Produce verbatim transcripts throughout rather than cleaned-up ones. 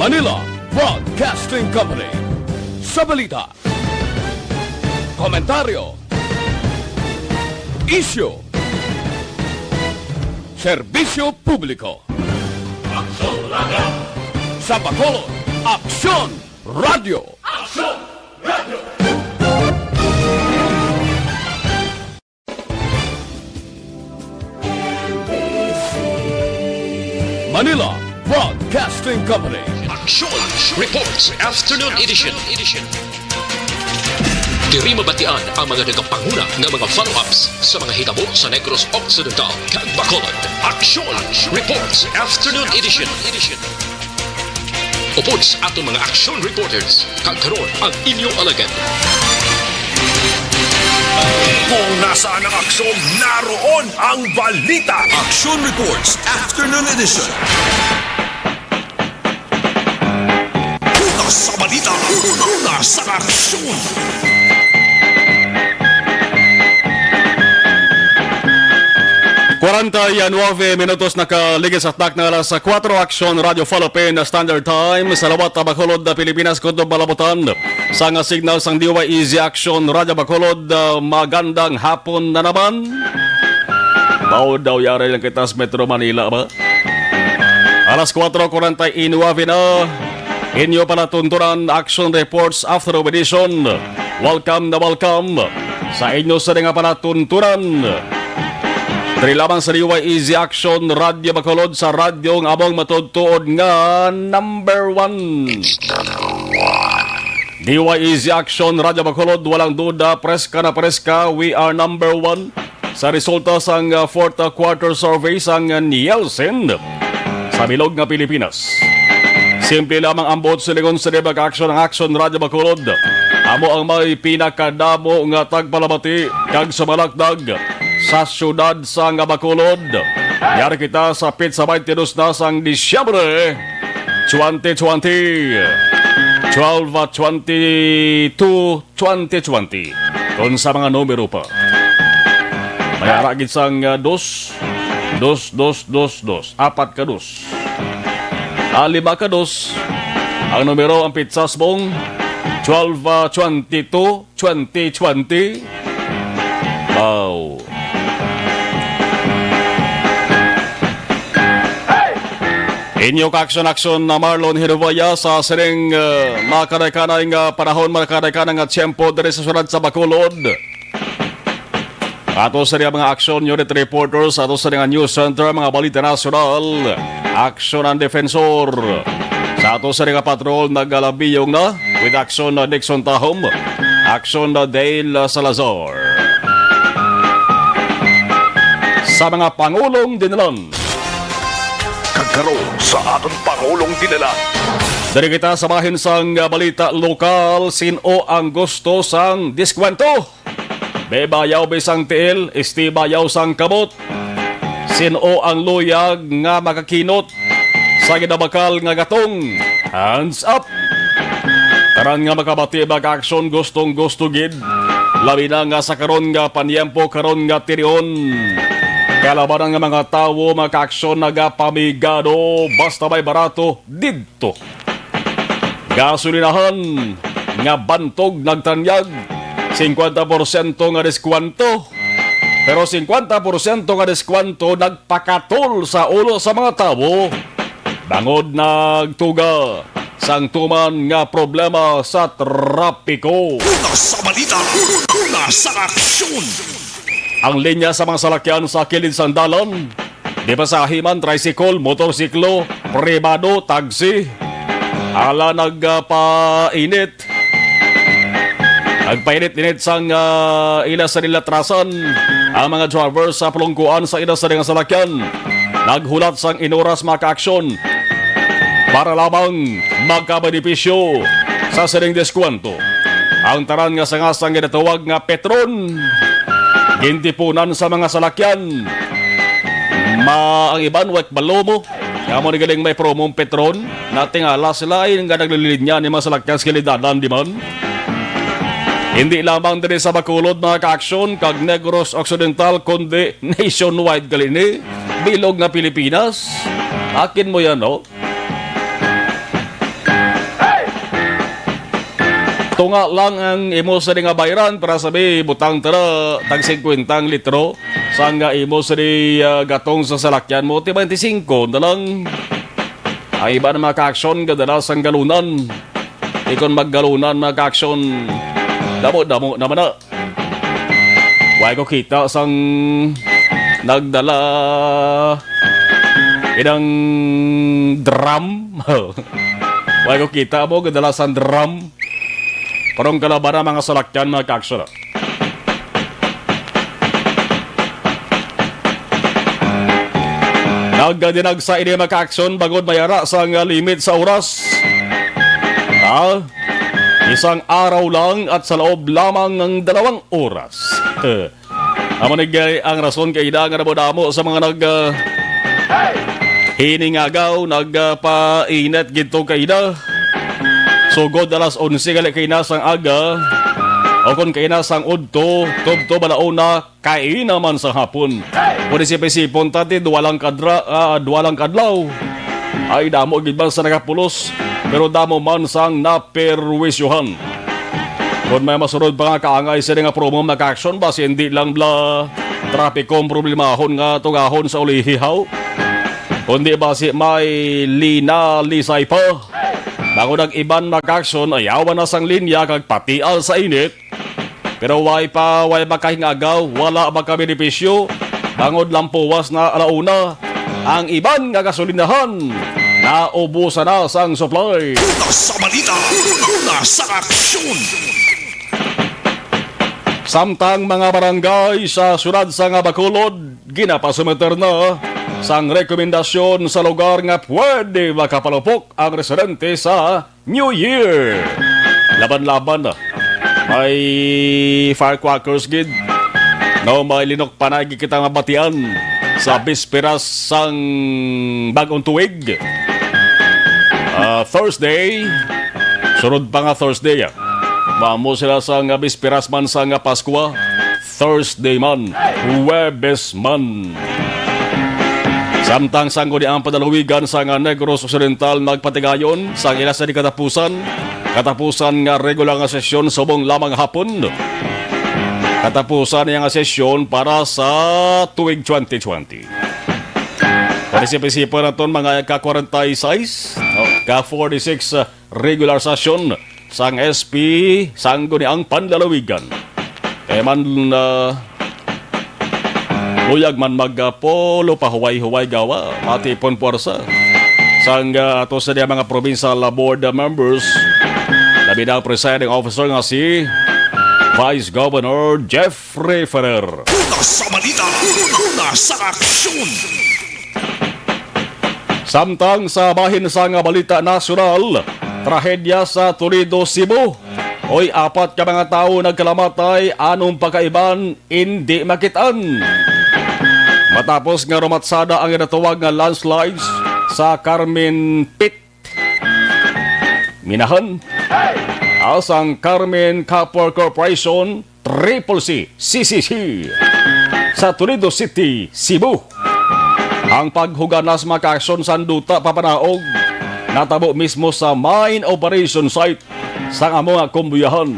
Manila Broadcasting Company. Sa balita, komentaryo, isyu, serbisyo publiko. Aksyon Radio. Sa Bacolod, Aksyon Radio. Aksyon Radio. Manila Broadcasting Company. Aksyon Reports Afternoon Edition. Diri mabatian ang mga nagapanguna nga mga follow-ups sa mga hitabo sa Negros Occidental kag Bacolod. Aksyon Reports Afternoon Edition. Upod sa aton mga action reporters, kag karon ang inyo alagad. Kung nasaan ang aksyon, naroon ang balita. Action Reports Afternoon Edition. Una sa balita, una sa aksyon. Kwarenta y nuebe minutos nakaligid sa takna alas kuwatro, Aksyon Radio Philippine Standard Time. Sa lawat ta Bacolod, Pilipinas, kutob malabutan sa nga signal sang D Y E Z Aksyon Radio Bacolod, ah, magandang hapon na naman. Daw, daw, yari lang kita sa Metro Manila ba? Alas kuwatro kwarenta y nuebe na. Inyo palatuntunan, Action Reports Afternoon Edition. Welcome na welcome sa inyo sa nga palatuntunan. Diri lamang sa D Y E Z Action Radio Bacolod, sa radyo nga among matuod-tuod nga number one. D Y E Z Action Radio Bacolod, walang duda, preska na preska, we are number one. Sa resulta sang, ah, fourth, ah, quarter survey sang, ah, Nielsen sa bilog nga Pilipinas. Simple lamang ang buot silingon sa Debag Action, ang Action Radio Bacolod. Amo ang may pinakadamo nga tagpalamati kag sumalakdag sa siyudad sang Bacolod. Yari kita sa petsa twenty-dos na sang Disyembre twenty twenty. Twelve, ah, twenty-two, twenty twenty. Kung sa mga numero pa, may ara gid sang, ah, dos, dos, dos, dos, dos, apat ka dos. Ah, lima ka dos. Ang numero, ang pitsas mong twelve, ah, twenty-two, twenty twenty. Wow. Inyo ka-aksyon-aksyon na Marlon Hirubaya sa sining, uh, makaday-kanay nga panahon, makaday-kanay nga tiyempo diri sa siyudad sa Bacolod. Ato sa mga aksyon, unit reporters, ato sa mga news center, mga balita nasyonal, aksyon ang defensor. Sa ato sa mga patrol, nagalabiyong na with aksyon na Dixon Tahom, aksyon na Dale Salazar. Sa mga pangulong dinalan. Kag karon sa aton pangulong dinalan. Diri kita sa bahin sang, ah, balita lokal, sin-o ang gusto sang diskwento? Be bayaw bisang tiil, isti bayaw sang kamot. Sin-o ang luyag nga makakinot sa ginabakal nga gatong? Hands up! Tanan nga makabati ba ka aksyon gustong gusto gid. Labi na nga sa karon nga panyempo, karon nga tinion. Kalabanan nga mga tawo, mga kaaksyon nagapamigado basta may barato didto. Gasolinahan nga bantog nagtanyag, singkwenta porsyento nga diskwento. Pero singkwenta porsyento nga diskwento nagpakatol sa ulo sa mga tawo bangod nagtuga sang tuman nga problema sa trapiko. Una sa balita, una sa aksyon. Ang linya sa mga salakyan sa kilid sang dalan, di pasahi man, tricycle, motorsiklo, pribado, taxi, ala nagpainit. Nagpainit-init sang, ah, ila sa nilatrasan ang mga driver sa palungkuan sa ila sa mga salakyan. Naghulat sang inoras, mga kaaksyon, para lamang magkabenepisyo sa sining diskwento. Ang tanan nga sanga sang ginatawag nga petron, gintipunan sa mga salakyan. Ma, ang iban, wa kabalo mo. Kamo ni galing may promong petron, natingala sila ay nga naglilinya ni mga salakyan sa kilid dalan, di man? Hindi lamang diri sa Bacolod, mga kaaksyon, kag Negros Occidental, kundi nationwide gali ni bilog nga Pilipinas. Akin mo yan, no? tunga lang ang imo sa di nga bayran para sabi, butang tara, tag singkwenta ang litro. Sang, ah, imo sa di, ah, gatong sa salakyan mo, ti twenty-five na lang. Ang iba na mga ka-aksyon, gadala sang galunan. Ikon maggalunan, mga ka-aksyon, damo-damo naman na. Way ko kita sang nagdala inang drum. Way ko kita mo, gadala sang drum. Parang kalaban ang mga salakyan, mga ka-aksyon, ah. Nagdinagsa ini, mga ka-aksyon, bangod may ara sang limit sa oras. Ah, isang araw lang at sa loob lamang ng dalawang oras. Amo ni gay ang rason kay ida nga namo-damo sa mga nag, ah, hiningagaw, nagpainit gid to kay ida. Sugod alas onse gali kay na sang aga, o kon kay na sang udto, tubtob alauna, kay na man sa hapon. Pwede siya paisipon, tati, duwa lang kadra, ah, duwa lang kadlaw. Ay, damo gid man sa nagapulos, pero damo man sang naperwisyohan. Kung may masunod pa nga kaangay sini nga promo, mga ka-aksyon, basi hindi lang bala trapiko ang problemahon nga tungahon sa ulihi, haw, kundi basi may linalisay pa. Bangod ang iban, mga ka-aksyon, ayawan na sang linya kag patial sa init. Pero way pa, way makahingagaw, wala makabenepisyo, bangod lampuwas na alauna. Ang iban nga gasolinahan, naubusan na sang supply. Una sa balita, una sa aksyon. Samtang mga barangay sa siyudad sang Bacolod ginapasumiter na sang rekomendasyon sa lugar nga pwede makapalupok ang residente sa New Year. Laban-laban na. May firecrackers gid. No, may linok panay gid kita mabatian sa bisperas sang bagong tuig. Ah, Thursday, sunod pa nga Thursday, ah. Mamo sila sa nga bisperas man sa nga Paskwa, Thursday man, Huwebes man. Samtang sang guni ang panalawigan sa nga Negros Occidental nagpatigayon sa ila sa di katapusan, katapusan nga regular nga sesyon subong lamang hapon. Katapusan niya nga sesyon para sa tuig twenty twenty. Panisip-isipan naton mga ka forty-six, oh, ka forty-six, uh, regular session sang S P sang guni ang panlalawigan. Kay man, uh, luyag man magpulo pa huway-huway gawa, matipon puwersa. Sang, uh, ato sa diya mga provincial board members, labi na ang presiding officer nga si Vice Governor Jeffrey Ferrer. Una sa balita, una sa aksyon. Samtang sa bahin sang balita nasyonal, trahedya sa Toledo, Cebu. Oy, apat ka mga tawo nagkalamatay, anong pagkaiban, indi makitaan. Matapos nga rumatsada ang ginatawag nga landslides sa Carmen Pit, Minahan, asang Carmen Copper Corporation, Triple C, C C C, sa Toledo City, Cebu. Ang paghuganas makaaksyon sa duta papanaog natabo mismo sa mine operation site sang amo nga kumbuyahan.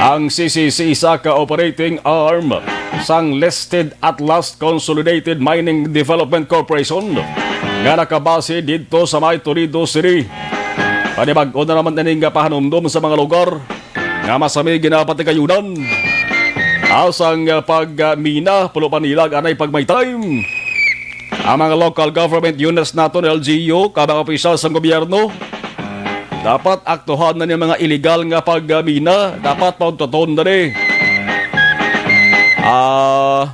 Ang C C C isa ka operating arm sang listed Atlas Consolidated Mining Development Corporation nga nakabase didto sa may Toledo City. Panibag-o na naman ini nga pahanumdom sa mga lugar nga masami ginapatikayunan. Asang pagmina, pulo pa nila anay pagmaytay. Ang mga local government units naton, L G U, kag mga opisyal sang gobyerno, dapat aktuhan na ni mga illegal nga pagmina, dapat pauntuton na ni. Ah,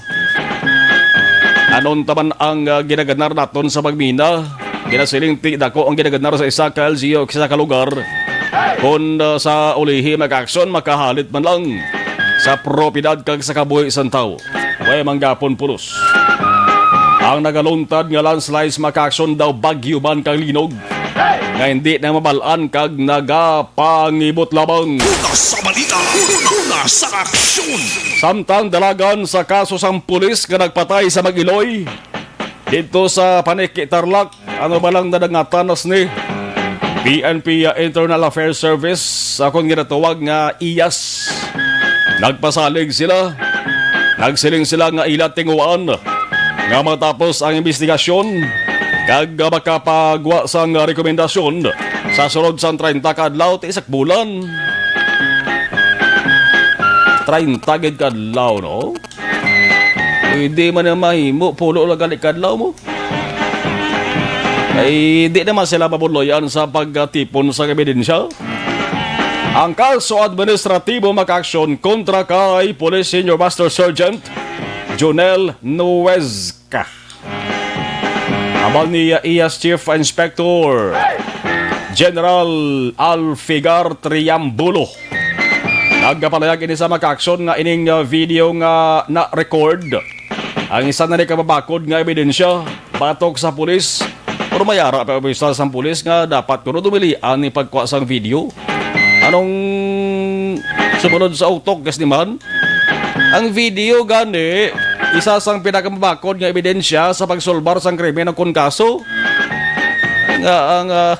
anon taman ang, ah, ginaganar naton sa pagmina? Ginasiling ti dako ang ginaganar sa isa ka L G U o isa ka lugar. Kon, ah, sa ulihi makaaksyon, makahalit man lang sa propiedad kag sa kabuhi sang tawo. Way manggapon pulos. Ang nagaluntad nga landslides makaaksyon daw bagyo man kag linog nga hindi na mabal-an kag nagapangibot lamang. Una sa balita, una sa aksyon. Samtang dalagan sa kaso sang pulis nga nagpatay sa mag-iloy didto sa Paniki, Tarlac, ano ba lang nadangatan nas ni? P N P Internal Affairs Service, akon ginatawag nga I A S. Nagpasalig sila. Nagsiling sila nga ila tinguhaan nga matapos ang imbestigasyon kag makapagwa sang rekomendasyon sa sulod sang treinta ka adlaw ti isa ka bulan. Treinta gid ka adlaw, no? Pwede man na mahimo, pulo lang gani kadlaw mo. Ay, di naman sila mabuloyan sa pagtipon sa ebidensya. Ang kaso administratibo makaaksyon kontra kay Police Senior Master Sergeant Jonel Nuezca. Abal ni I A S Chief Inspector General Alfigar Triambulo. Nagapalagay ini sa makaaksyon nga ining, uh, video nga na-record ang isa na ni kababakod nga ebidensya batok sa pulis. Pero may ara pa bisa sang pulis nga dapat kuno dumilian ni pagkuha sang video. Anong sumunod sa utok, guys, ni man? Ang video gani, isa sang pinakamabakod nga ebidensya sa pagsulbar sang krimen o kon kaso. Nga ang, ah,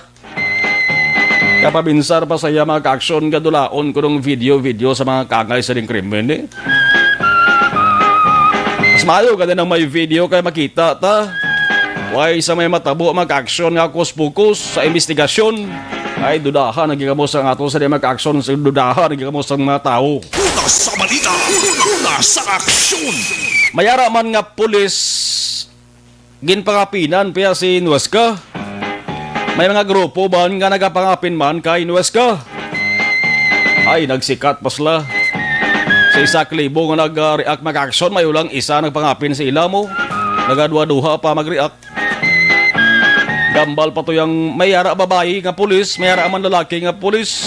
kapabinsar pa sa iya mga kaaksyon nga dulaon kuno ang video-video sa mga kaangay sa ding krimen, eh. Mas maayo gani nang may video kay makita ta. Way sa may matabo mga kaaksyon nga kuspukus sa imbestigasyon. Ay, dudahan ang gigamos ang ato sa di mga kaaksyon, sa dudahan ang gigamos ang mga tawo. Una sa balita, una sa aksyon. Mayara man nga pulis ginpangapinan pa si Nuesca. May mga grupo ba nga nagapangapin man kay Nuesca? Ay, nagsikat pa sila. Sa isa ka libo nga nag-react, mag-action, may ulang isa nagpangapin sa ila mo. Nagaduha-duha pa mag-react. Gambal pa to yang may ara babayi nga pulis, may ara man lalaki nga pulis.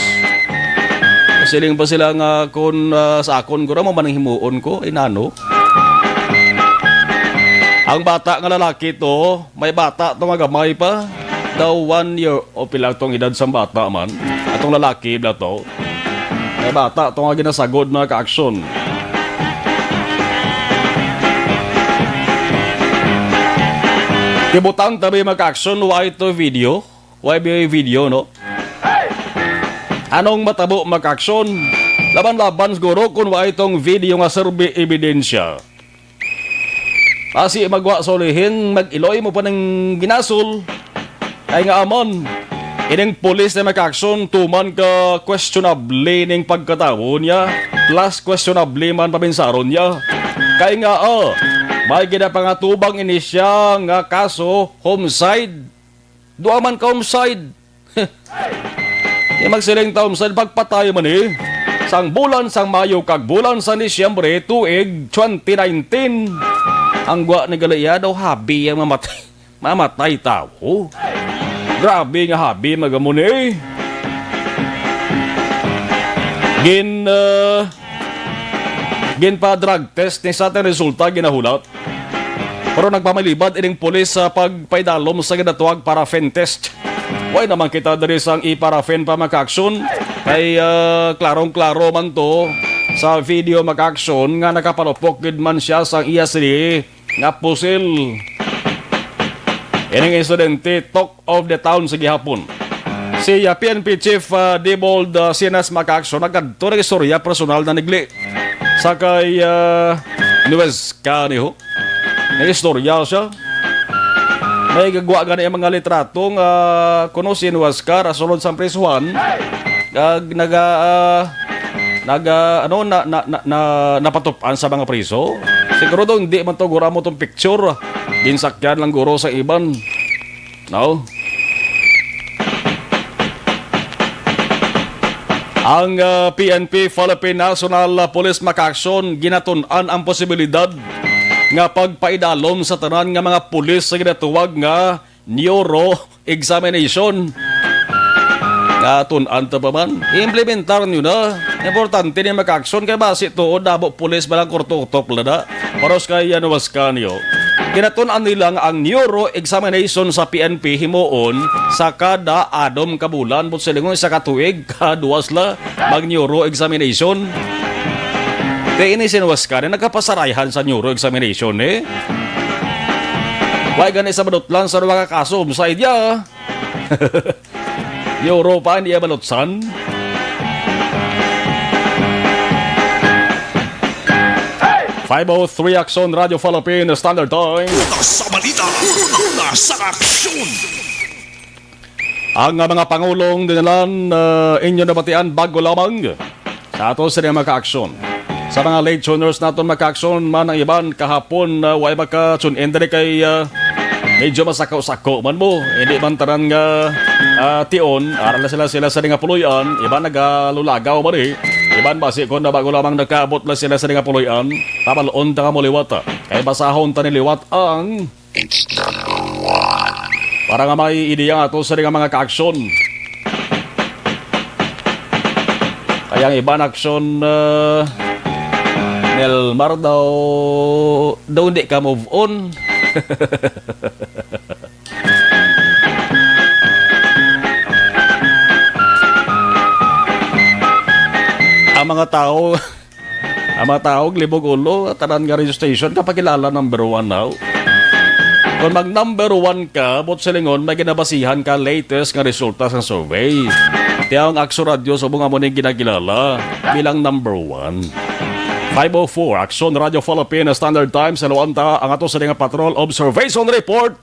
Siling pa sila nga kung, ah, sa akon, guro mo man ang himuon ko, inano? Ang bata nga lalaki to, may bata to nga gamay pa. Daw one year, o pila tong edad sang bata man. Atong lalaki na to. May bata to nga ginasagod na ka-action. Kibutang tabi maka-action, why to video? Why be video, no? Anong matabo maka-action? Laban-laban siguro kung why tong video nga serbi ebidensya. Asi magwa solihin, mag-iloy mo pa ng ginasol. Kay nga amon, ining pulis na maka-action, tuman ka questionable ning pagkatawo niya, plus questionable man paminsaron niya. Kay nga, oh, may ginapangatubang ini siya nga kaso, homicide. Duha man ka homicide. Di magsiling ta homicide, pagpatay man eh. Sang bulan sang Mayo kag bulan sang Disyembre tuig twenty nineteen. Ang gwa ni Galiya daw habi ang mamatay. Mamatay tawo. Grabe nga habi, magamo ni. Gin, ah, ginpa-drug test ni sa ating resulta ginahulat. Pero nagpamalibad ining pulis sa pagpaidalom sa ginatawag paraffin test. Way naman kita diri sang i-paraffin pa maka-action. Kay, ah, klarong-klaro man to sa video maka-action nga nakapalupok gid man siya sang iya sili nga pusil. Ining insidente, talk of the town sa gihapon. Si, ah, P N P Chief, ah, Dibold, ah, Sinas Macaction nagkadto nag-istorya personal na nigli sa kay, ah, Nuez Canijo. Nag-istorya siya. May gagwa gani ang mga litrato nga kuno si Nuez Car, ah, sulod sa prisuhan. Kag naga, ah, naga, ano, na, na, na, na, napatupan sa mga priso. Siguro daw hindi man to gura mo tong picture. Ginsakyan lang guro sa iban. No? Ang, ah, P N P, Philippine National Police, Macaction, ginatun-an ang posibilidad nga pagpaidalom sa tanan nga mga pulis sa ginatuwag nga neuro examination. Nga tun-an ta pa man. Implementar nyo na. Importante ni maka-action kay basi tuod dabo pulis ba lang kurto-utok lada. Paros kay Yan Wascanio. Ginatun-an nila nga ang neuro examination sa P N P himuon sa kada adom ka bulan, but silingon isa ka tuig, kaduwas la mag neuro examination. Kay ini si Wascanio nagkapasarayhan sa neuro examination eh. Why gani sa madutlan sa duha ka kaso, homicide ya? Europa, ni Ebalutsan. Five oh three Aksyon, Radyo Philippine Standard Time. Una sa balita, una sa aksyon. Ang, ah, mga pangulong dinalan, ah, inyo nabatian bago lamang sa ato sa mga kaaksyon. Sa mga late tuners naton, mga kaaksyon, man ang iban kahapon, ah, way maka-tune in diri kay, ah, medyo masako-sako man mo. Hindi man tanan nga, ah, tion, ara na sila, sila sa nga puloy-an, iban nagalulagaw man eh. Iban basi kon na bago lamang nakaabot na sila sa nga puloy-an, pabalon ta nga moliwat, ah. Kay basahon ta ni liwat ang It's number one. Para nga may ideya nga ato sa nga mga kaaksyon. Kaya ang iban aksyon, ah, Nelmar daw, daw hindi ka move on. Ang mga tao, ang mga tao, libog ulo, tanan nga radio station, kapakilala number one now. Kung mag number one ka, buot silingon, may ginabasihan ka latest nga resulta sa survey. Tiyaw ang Akso Radio, subong amo ning ginakilala bilang number one. Five oh four, Aksyon Radio Philippine Standard Time, sa Luanta, ang ato sa nga Patrol Observation Report.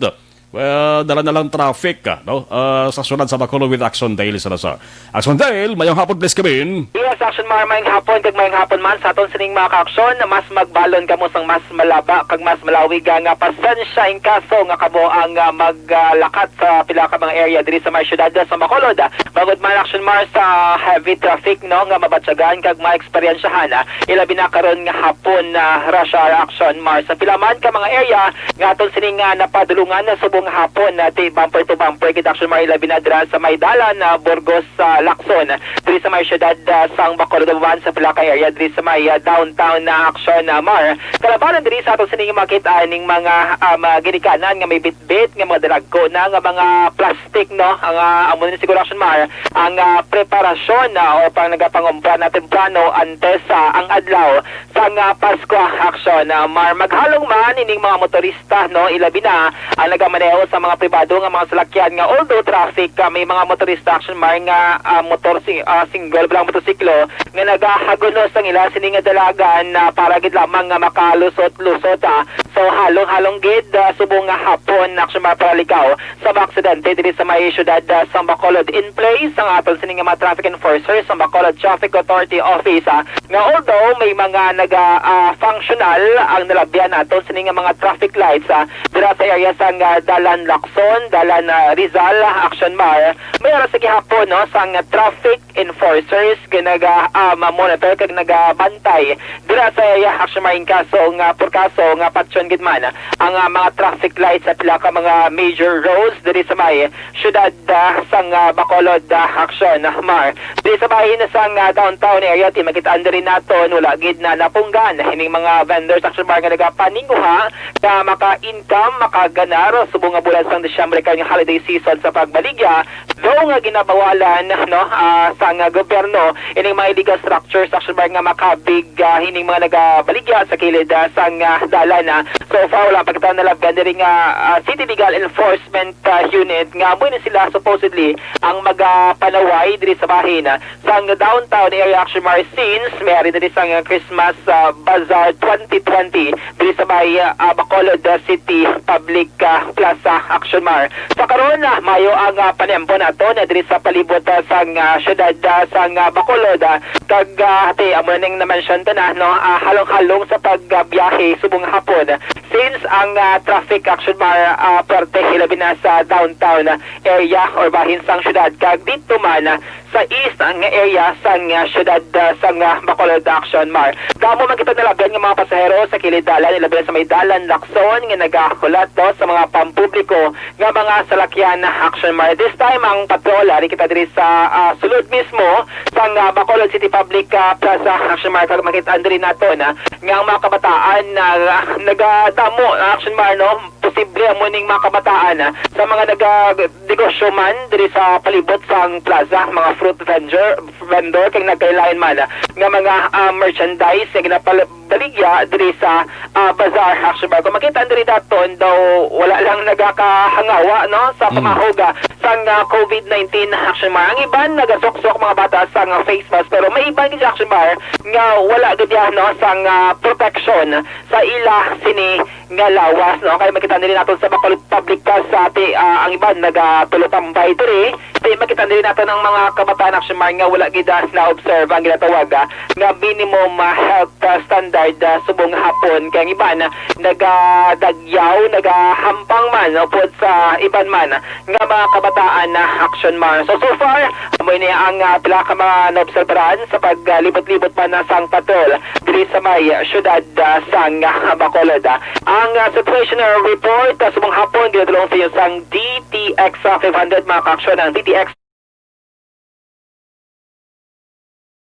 Well, dala na lang traffic, ah, no? Ah, sa siyudad sa Bacolod with Aksyon Dale Salazar. Aksyon Dale, mayong hapon, please, kabin. Yes, Aksyon Mar, mayong hapon, kag mayong hapon man sa aton sining mga kaaksyon na mas magbalon kamo sang mas malaba kag mas malawig nga, nga pasensya in kaso nga kamo ang, ah, maglakat sa pila ka mga area diri sa may siyudad sa Bacolod. Bangod man, Aksyon Mar, sa heavy traffic, no, nga mabatyagan kag maeksperyensyahan, ah, ilabi na karon nga hapon, ah, rush hour, Aksyon Mar, sa pila man ka mga area nga aton sining, ah, napadulungan na subong hapon, ah, ti bumper to bumper gid, Aksyon Mar, ilabi na dira sa may dalan, ah, Burgos, ah, Lacson, diri sa may siyudad, ah, sang Bacolod, uban sa pila ka area diri sa may, ah, downtown na, Aksyon, ah, Mar. Kalabanan diri sa aton sining makita ning mga, ah, mga ginikanan nga may bitbit nga mga dalagko na nga mga plastic, no? Ang, ah, amo ni siguro, Aksyon Mar, ang, ah, preparasyon, ah, or pang nagapangumpra na temprano antes, ah, ang adlaw sang, ah, Pasko, Aksyon, ah, Mar. Maghalong man ining mga motorista, no, ilabi na ang nagamaneho sa mga pribado nga mga salakyan nga, although traffic, ah, may mga motorista, Aksyon Mar, nga, ah, motor sing-, ah, single lang motosiklo nga nagahagunos ang ila sini nga dalagan, ah, para gid lamang nga makalusot-lusot, ah. So, halong-halong gid, ah, subong nga hapon, Aksyon Mar, para likaw sa mga aksidente diri sa may siyudad, ah, sang Bacolod. In place ang aton sini nga mga traffic enforcers sa Bacolod Traffic Authority Office, ah, nga although may mga naga, ah, functional ang nalabyan naton sini nga mga traffic lights, ah, dira sa area sang, ah, Dalan Lacson, Dalan, ah, Rizal, ah, Aksyon Mar, may ara sa gihapon, no, sang traffic enforcers nga naga, ah, ma-monitor kag nagabantay dira sa iya, Aksyon Mar, in kaso nga, por kaso nga patyon gid man ang, ah, mga traffic lights sa pila ka mga major roads diri sa may siyudad, ah, sang, ah, Bacolod, ah, Aksyon Mar. Diri sa bahin sang, ah, downtown area, ti makit-an diri naton, wala gid na napunggan ining mga vendors, Aksyon Mar, nga nagapaninguha nga maka-income, makaganar subong nga bulan sang Disyembre kag holiday season sa pagbaligya. Though nga ginabawalan, no, ah, sang gobyerno ining mga illegal structures, Aksyon Mar, nga makabig, ah, ining mga nagabaligya sa kilid, ah, sang, ah, dalan, ah. So far, wala pa kita nalabyan diri nga, ah, City Legal Enforcement, ah, Unit nga amo ni sila supposedly ang magapanaway diri sa bahin, ah, sang downtown area, Aksyon Mar, since may ari diri sang Christmas, ah, Bazaar twenty twenty diri sa may, ah, Bacolod, ah, City Public, ah, Plaza, Aksyon Mar. Sa karon, ah, mayo ang, ah, panayampo naton, ah, diri sa palibot, ah, sang, ah, siyudad, ah, sang, ah, Bacolod, ah, kag, ah, ti, amo na ning na-mention ta na, no, ah, halong-halong sa pagbiyahe subong hapon. Since ang, ah, traffic, Aksyon Mar, ah, parte hilabi na sa downtown, ah, area or bahin sang siyudad, kag dito man, ah, sa east nga area sang, ah, siyudad, ah, sang, ah, Bacolod, Aksyon Mar. Damo man kita nalabyan nga mga pasahero sa kilid dalan, ilabi na sa may dalan Lacson, nga nagahulat, no, sa mga pampubliko nga mga salakyan, Aksyon Mar. This time, ang patrol, ari kita diri sa, ah, sulod mismo sang, ah, Bacolod City Public, ah, Plaza, Aksyon Mar, kag makit-an diri naton, ah, nga ang mga kabataan, ah, nagadamo, Aksyon Mar, no? Posible amo ning mga kabataan, ah, sa mga naga-, negosyo man diri sa palibot sang plaza, mga fruit vendor, vendor, kag nagkailain man, ah, nga mga, ah, merchandise nga ginapabaligya diri sa, ah, bazaar, Aksyon Mar. Kung makita diri daton daw, wala lang nagakahangawa, no, sa Mm. pamahog, ah, sa ang, ah, COVID nineteen, Action Mar. Ang iban nagasuksok, mga bata, sang face mask, pero may iban gid, Action Mar, nga wala gid, ah, no, sang, ah, protection sa ila sini nga lawas, no? Kay makita nila naton sa Bacolod Public Bus, sa ati, ah, ang iban nagatulotambay diri. Kay makita nila naton ang mga kabataan, Action Mar, nga wala gid, ah, na-observe ang ginatawag, ah, nga minimum, ah, health, ah, standard, ah, subong hapon. Kay ang iban nagadagyaw, nagahampang man upod sa iban man nga mga kabataan na, Action Mar. So, so far, amo ini ang, ah, pila ka mga naobserbaran sa paglibot-libot man na sang patrol diri sa may siyudad, ah, sang, ah, Bacolod. Ah, ang, ah, situational report, ah, subong hapon, ginadulong sa inyo sang D T X, ah, five hundred, mga ka-aksyon, ang D T X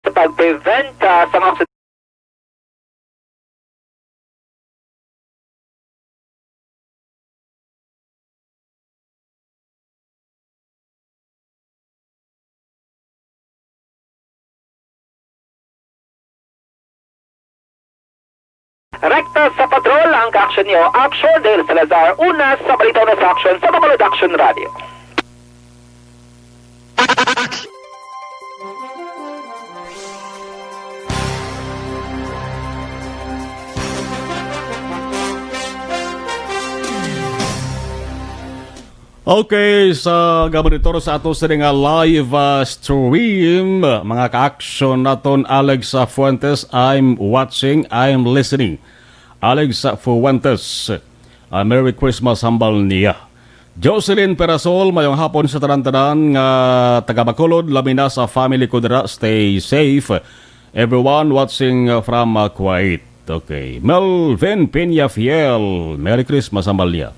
sa pag-prevent, ah, sa mga Rekta sa patrol ang ka-aksyon niyo, Action Dale Salazar, una sa balita, una sa aksyon sa Bacolod Action Radio. Okay, sa gamonitor sa ato sa nga live, ah, stream, mga ka-aksyon naton, Alex, ah, Fuentes, I'm watching, I'm listening. Alex, ah, Fuentes, ah, Merry Christmas, hambal niya. Jocelyn Perasol, mayong hapon sa tanan-tanan nga taga Bacolod, labi na sa family ko dira. Stay safe. Everyone watching, uh, from, uh, Kuwait. Okay. Melvin Peña Fiel, Merry Christmas, hambal niya.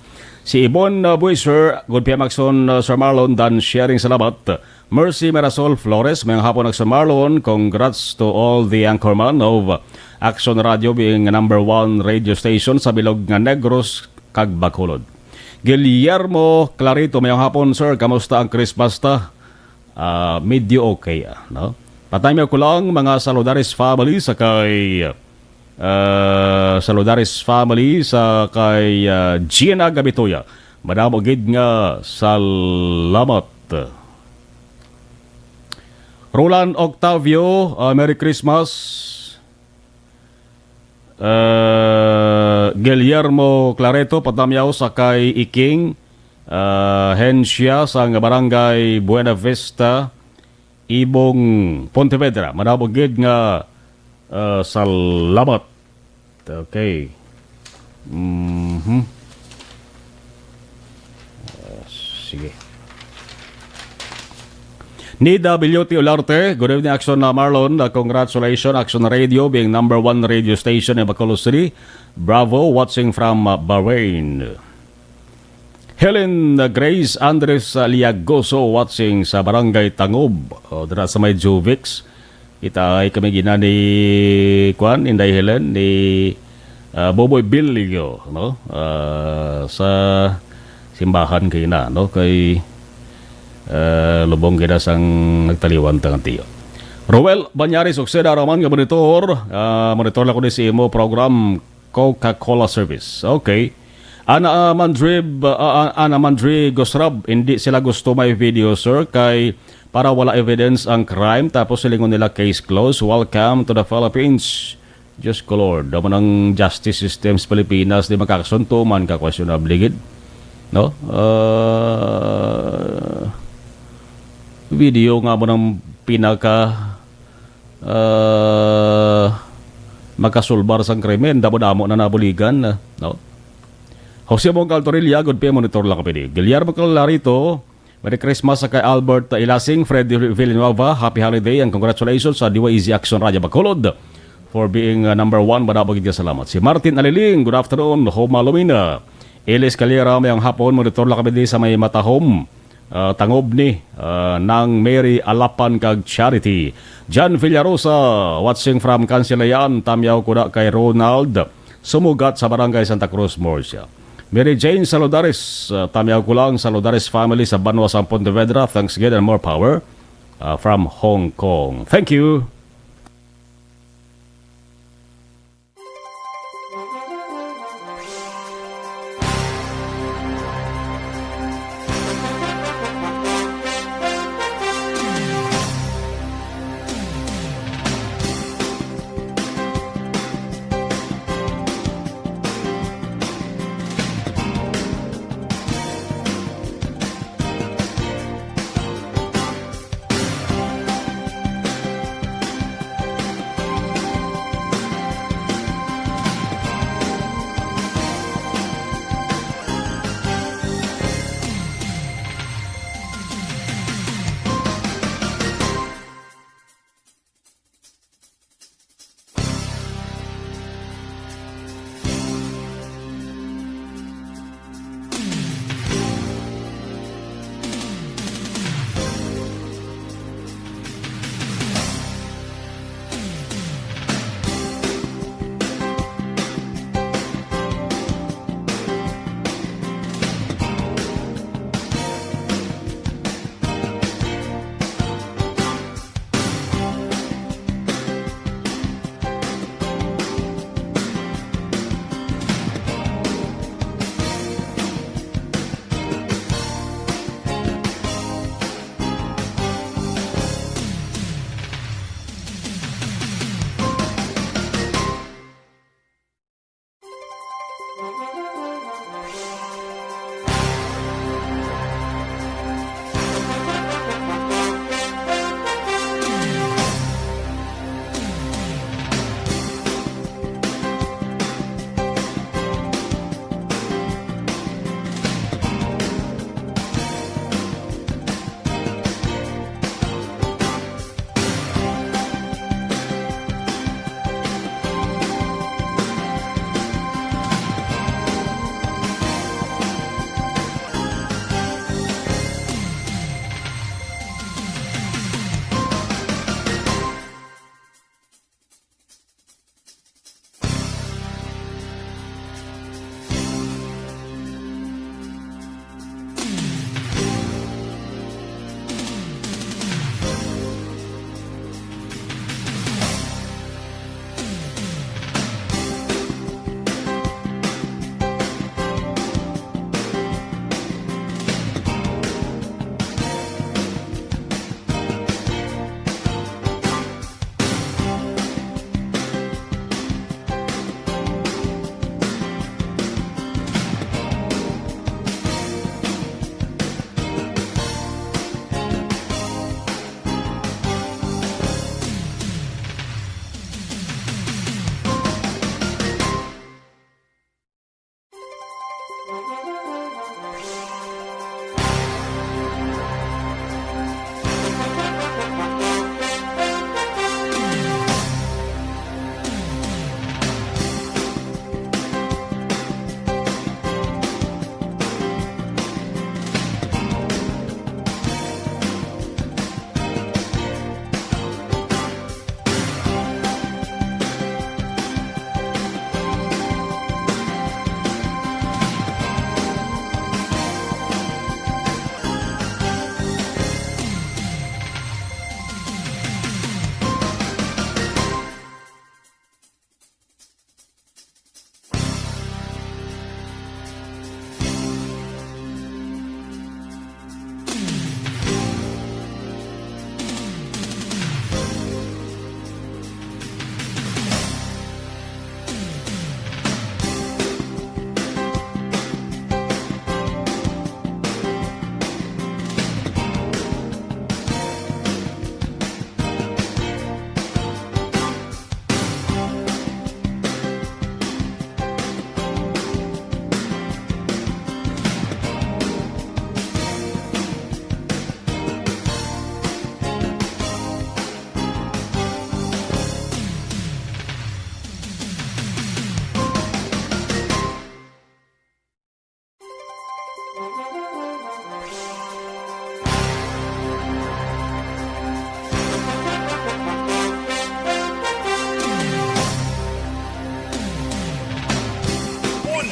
Si Ibon, uh, Buiser, good P M Action, uh, Sir Marlon, dan sharing, salamat. Mercy Mirasol Flores, mayong hapon, Action Marlon. Congrats to all the anchorman of Action Radio, being number one radio station sa bilog nga Negros kag Bacolod. Guillermo Clarito, mayong hapon, sir. Kamusta ang Christmas ta? Ah, medyo okay, ah, no? Patamyaw ko lang, mga Saludares family sa kay, ah, Saludares family sa kay, ah, Gina Gabitoya. Madamo gid nga salamat. Roland Octavio, ah, Merry Christmas. Ah, Guillermo Clareto, patamyaw sa kay Iking, ah, Hencia sa nga barangay Buena Vista, Ibong, Pontevedra. Madamo gid nga, ah, salamat. Okay. Mhm. Ah, sige. Nida Bilyoti Olarte, good evening, Action na Marlon. Uh, congratulations, Action Radio, being number one radio station in Bacolod City. Bravo, watching from, uh, Bahrain. Helen, uh, Grace Andres, uh, Liagoso, watching sa Barangay Tangob. O, dira sa may Juvix. Kita ay kami gina ni, kuan, Inday Helen, ni, ah, Boboy Bilio, no? Ah, sa simbahan kay na, no? Kay, ah, lubong gina sang nagtaliwan tang tiyo. Roel Banyaris, Okseda Raman nga monitor, ah, monitor lang ko ni si imo program, Coca-Cola service. Okay. Ana, ah, Mandrib, ah, ah, Ana Mandri Gosrab, hindi sila gusto may video, sir, kay para wala evidence ang crime, tapos silingon nila case closed. Welcome to the Philippines. Diyos ko, Lord, amo nang justice system sa Pilipinas, di makakasunto man ka, questionable gid. No? Ah, video nga mo nang pinaka, ah, makasulbar sang krimen, damo-damo na nabuligan, no? Jose Mong Caltorilla, good P M monitor lang kami ni Guillermo Clarito. Merry Christmas sa kay Albert Ilasing, Fred Villanueva, happy holiday and congratulations sa D Y E Z Action Radio Bacolod for being, uh, number one. Madamo gid nga salamat. Si Martin Aliling, good afternoon, Homa Lumina. Elis Calera, mayong hapon, monitor lang kami di sa may Matahom, uh, Tangob ni, uh, Nang Mary Alapan kag Charity. John Villarosa, watching from Cancelayan, tamyaw ko na kay Ronald Sumugat sa Barangay Santa Cruz, Murcia. Mary Jane Saludares, uh, tamyaw ko lang, Saludares family sa Banwa, sa Pontevedra. Thanks again and more power, uh, from Hong Kong. Thank you.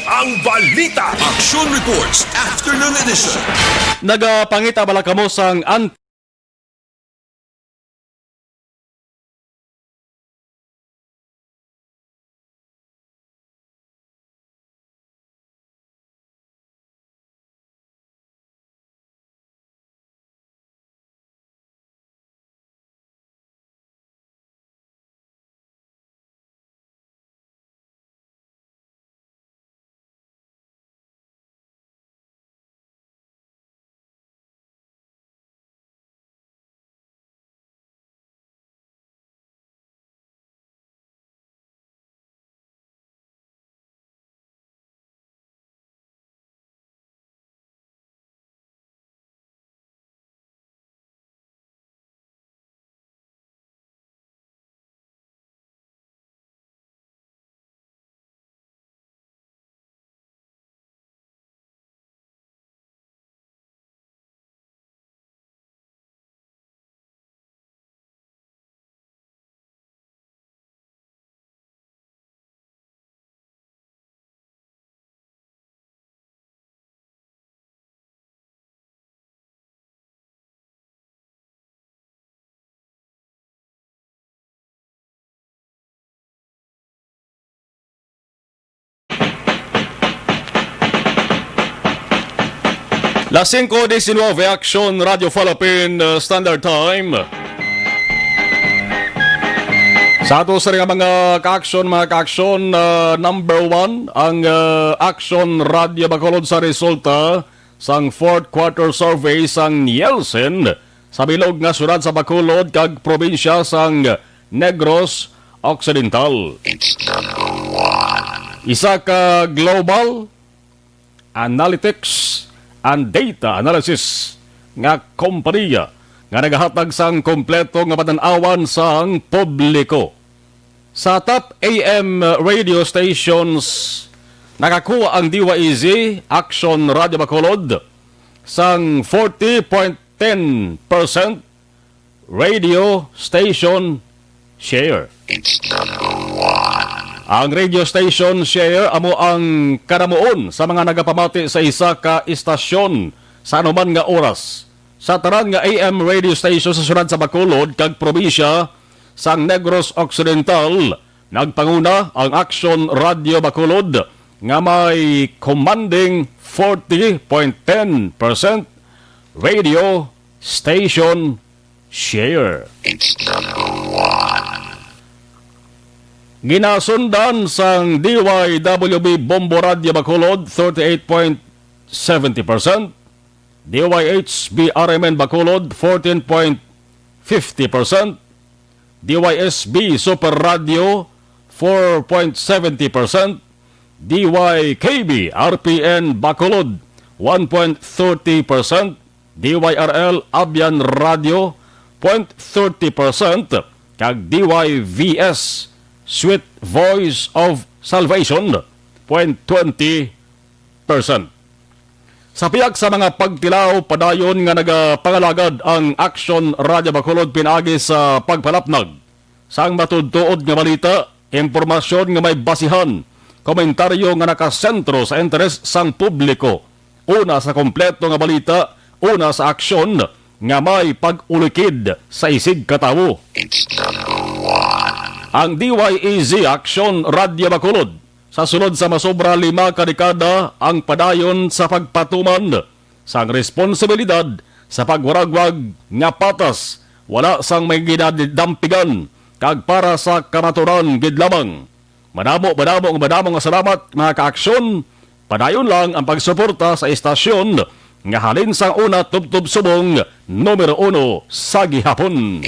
Ang balita. Action Reports Afternoon Edition. Nagapangita bala kamo sang an- Las singko diecinueve, Aksyon Radio Philippine, uh, Standard Time. Sa ato sa nga mga ka-aksyon, mga ka-aksyon, ah, number one ang, ah, Aksyon Radyo Bacolod sa resulta sang fourth quarter survey sang Nielsen sa bilog nga syudad sa Bacolod kag probinsya sang Negros Occidental. Isa ka global analytics and data analysis nga kompanya nga nagahatag sang kompleto nga patan-awan sang publiko. Sa top A M radio stations, nakakuha ang D Y E Z, Action Radio Bacolod, sang forty point ten percent radio station share. Ang radio station share amo ang kanamuon sa mga nagapamati sa isa ka istasyon sa anuman nga oras. Sa tanan nga A M radio station sa syudad sa Bacolod kag probinsya sang Negros Occidental, nagpanguna ang Action Radio Bacolod nga may commanding forty point ten percent radio station share. Ginasundan sang D Y W B Bombo Radio Bacolod, thirty-eight point seventy percent, D Y H B R M N Bacolod, fourteen point fifty percent, D Y S B Super Radio, four point seventy percent, D Y K B R P N Bacolod, one point thirty percent, D Y R L Abyan Radio, point thirty percent, kag D Y V S Sweet Voice of Salvation, point twenty percent. Sa pihak sa mga pagtilaw, padayon nga nagapangalagad ang Action Radio Bacolod pinaagi sa pagpalapnag sang matuod-tuod nga balita, impormasyon nga may basihan, komentaryo nga nakasentro sa interes sang publiko, una sa kompleto nga balita, una sa aksyon nga may pag-ulikid sa isig ka tawo. Ang D Y E Z Action Radio Bacolod, sa sulod sa masobra lima ka dekada, ang padayon sa pagpatuman sang responsibilidad sa pagwaragwag nga patas, wala sang may ginadampigan, kag para sa kamaturan gid lamang. Madamo, madamo, madamo nga salamat, mga kaaksyon. Padayon lang ang pagsuporta sa istasyon nga halin sang una tubtob subong numero uno sa gihapon.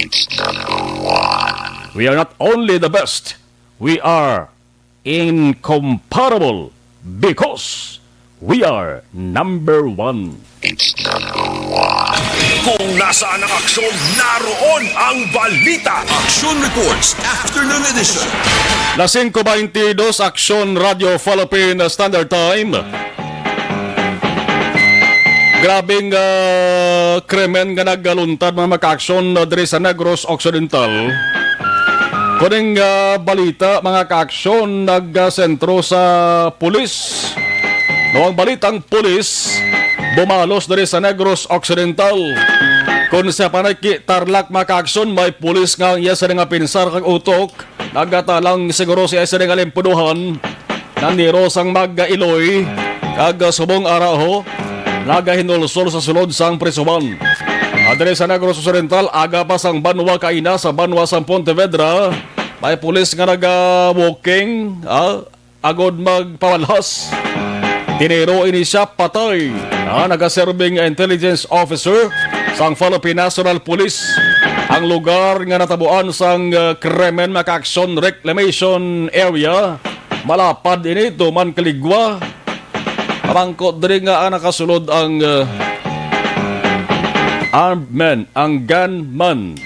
We are not only the best, we are incomparable because we are number one. Kung nasaan ang aksyon, naroon ang balita. Action Reports, Afternoon Edition. Las singko baynte dos, Aksyon Radio Philippine Standard Time. Grabing, ah, krimen nga nagaluntad, mga kaaksyon, ah, diri sa Negros Occidental. Kuning, ah, balita, mga kaaksyon, nagasentro sa pulis. No, ang balitang pulis, bumalos diri sa Negros Occidental. Kung sa Panayki, Tarlac, mga kaaksyon, may pulis nga ang iya sila nga pinsar kag utok, nagatalang siguro sa iya sila nga limpuduhan, naniro sang magailoy, kag subong araho, nagahinulsol sa sulod sang prisuhan. Diri sa Negros Occidental, aga pa sang banwa kaina sa banwa sang Pontevedra, may pulis nga naga-walking, ah, agod magpawalhas. Tiniro ini siya patay. Ah, nagaserbing intelligence officer sang Philippine National Police ang lugar nga natabuan sang, ah, krimen, mga kaaksyon, reclamation area. Malapad ini, tuman kaligwa. Pamangkot diri nga, ah, nakasulod ang, ah, armed man, ang gunman.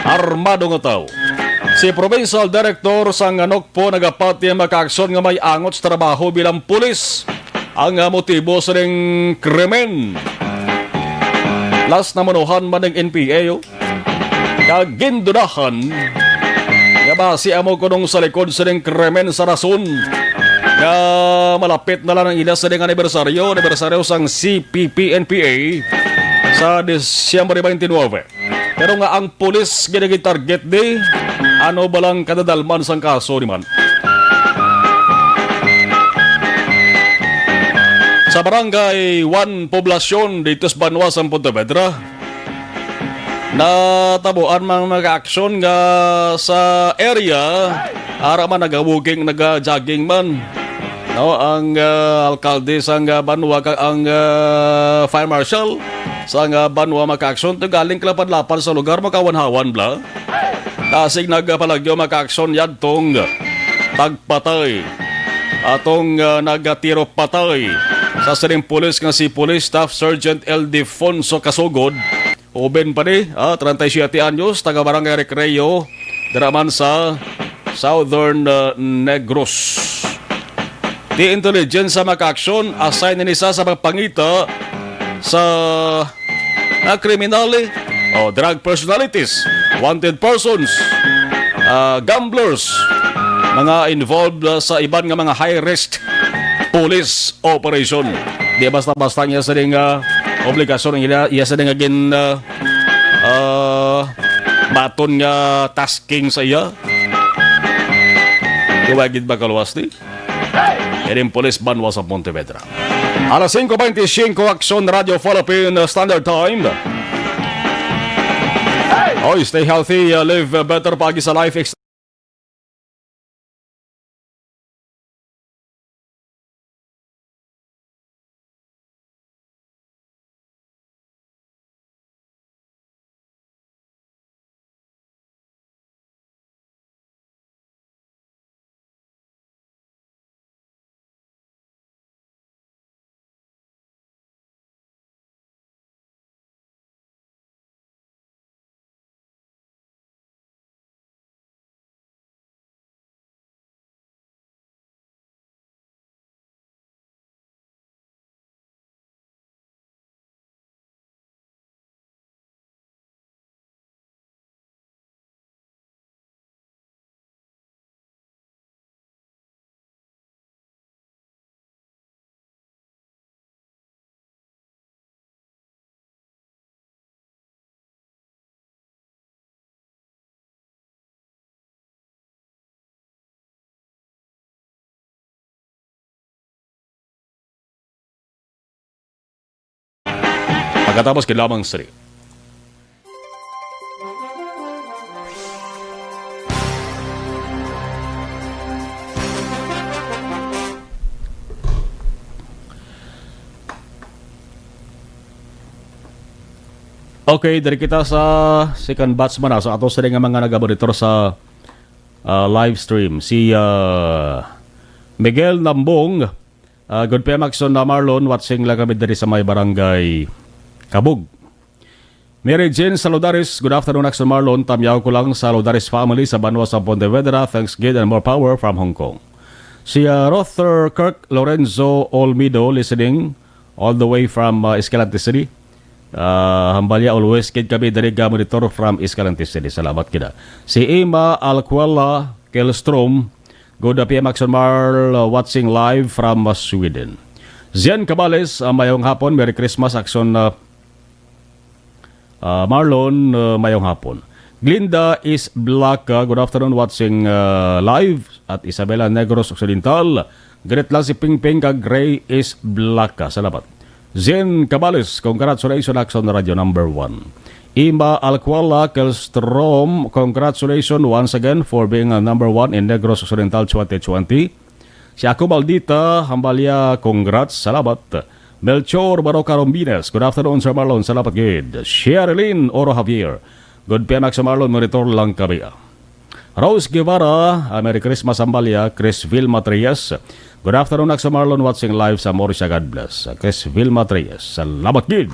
Armado nga tawo. Si Provincial Director sang Nocpo nagapati ang mga kaaksyon nga may angot sa trabaho bilang pulis ang, ah, motibo sa ning krimen. Last na manuhan man ang N P A, oh. Kag gindudahan nga basi amo kunong sa likod sining krimen sa rason nga malapit na lang ang ila sining anibersaryo, anibersaryo sang C P P N P A sa Disyembre twenty-nine. Pero nga ang pulis ginagitarget di, ano ba lang kadadalman sang kaso ni man? Sa Barangay one Poblacion dito sa banwa sang Pontevedra, Natabuan man mga aksyon nga sa area, ara man naga-walking, naga-jogging man. No, ang, ah, alkalde sang, ah, banwa kag ang, ah, fire marshal sang, ah, banwa makaaksyon, to galing kalapad-lapad sa lugar, makawanhawan bala. Dasig nagapalagyo makaaksyon yadtong tagpatay. Atong, ah, nagatiro patay sa sining pulis nga si Police Staff Sergeant Ildefonso Casugod. Uben pa ni, ah, treinta y siete anyos, taga Barangay Recreo, dira man sa Southern, ah, Negros. Ti intelligence sa makaaksyon, assign ini sa, sa pagpangita sa, ah, kriminal, eh, o drug personalities, wanted persons, ah, gamblers, mga involved, ah, sa iban nga mga high-risk police operation. Di basta-basta niya sa ding, ah, obligasyon, iya, iya sa ding agin, ah, ah, baton nga tasking sa iya. Di ba gid ba kaluwas ni? Ining pulis banwa sa Pontevedra. Alas singko beintisinko, Aksyon Radio Philippine Standard Time. Oy, stay healthy, uh, live better, paagi sa life. Pagkatapos, kailangan sila. Okay, diri kita sa second batch man, ah. So, ato sila nga mga nagamonitor sa, ah, live stream. Si, ah, Miguel Nambong, ah, "Good P M Aksyon na Marlon, watching lang kami diri sa may barangay Kabug." Mary Jane Saludares, "Good afternoon, Aksyon Marlon. Tamyaw ko lang sa Saludares family sa banwa sa Pontevedra. Thanks, gid, and more power from Hong Kong." Si, ah, Rother Kirk Lorenzo Olmido, listening all the way from, ah, Escalante City. Ah, hambalya, always gid kami diri ga monitor from Escalante City. Salamat gid. Si Ima Alcuela Kelstrom, "Good P M Aksyon Marl, uh, watching live from, uh, Sweden." Zian Cabales, uh, "Mayong hapon, Merry Christmas, Aksyon, uh, uh, Marlon, uh, mayong hapon." Glinda is Blaca, "Good afternoon, watching, uh, live at Isabela, Negros Occidental. Greet lang si Pingping kag Ray is Blaca." Salamat. Zen Cabales, "Congratulations, Aksyon Radio number one." Ima Alcuala Kelstrom, "Congratulations once again for being, uh, number one in Negros Occidental twenty twenty." Si Ako Maldita, hambalya, "Congrats, salamat." Melchor Baroca Rombines, "Good afternoon, Sir Marlon, salamat gid." Sherilyn Oro Javier, "Good P M Aksyon Marlon, monitor lang kami." Rose Guevara, ah, "Merry Christmas, hambalya." Chris Vilma Reyes, "Good afternoon, Aksyon Marlon, watching live sa Morsia, God bless." Chris Vilma Reyes, salamat gid.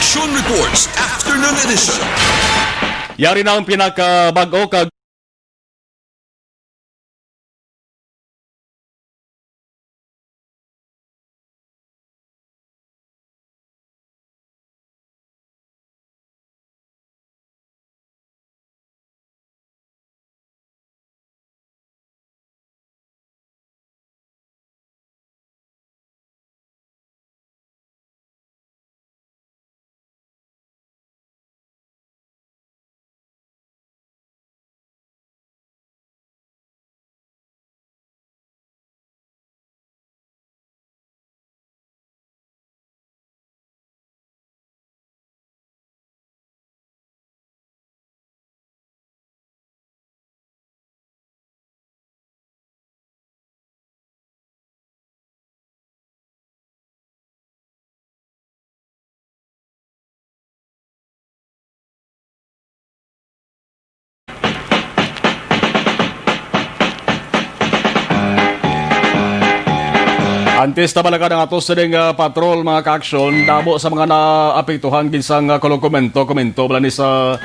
Action Reports Afternoon Edition. Yari na ang pinakabag-o kag Antes ta balakan ang ato sining, ah, patrol, mga ka-aksyon, damo sa mga naapektuhan gid sang, ah, kulang komento, komento bala ni sa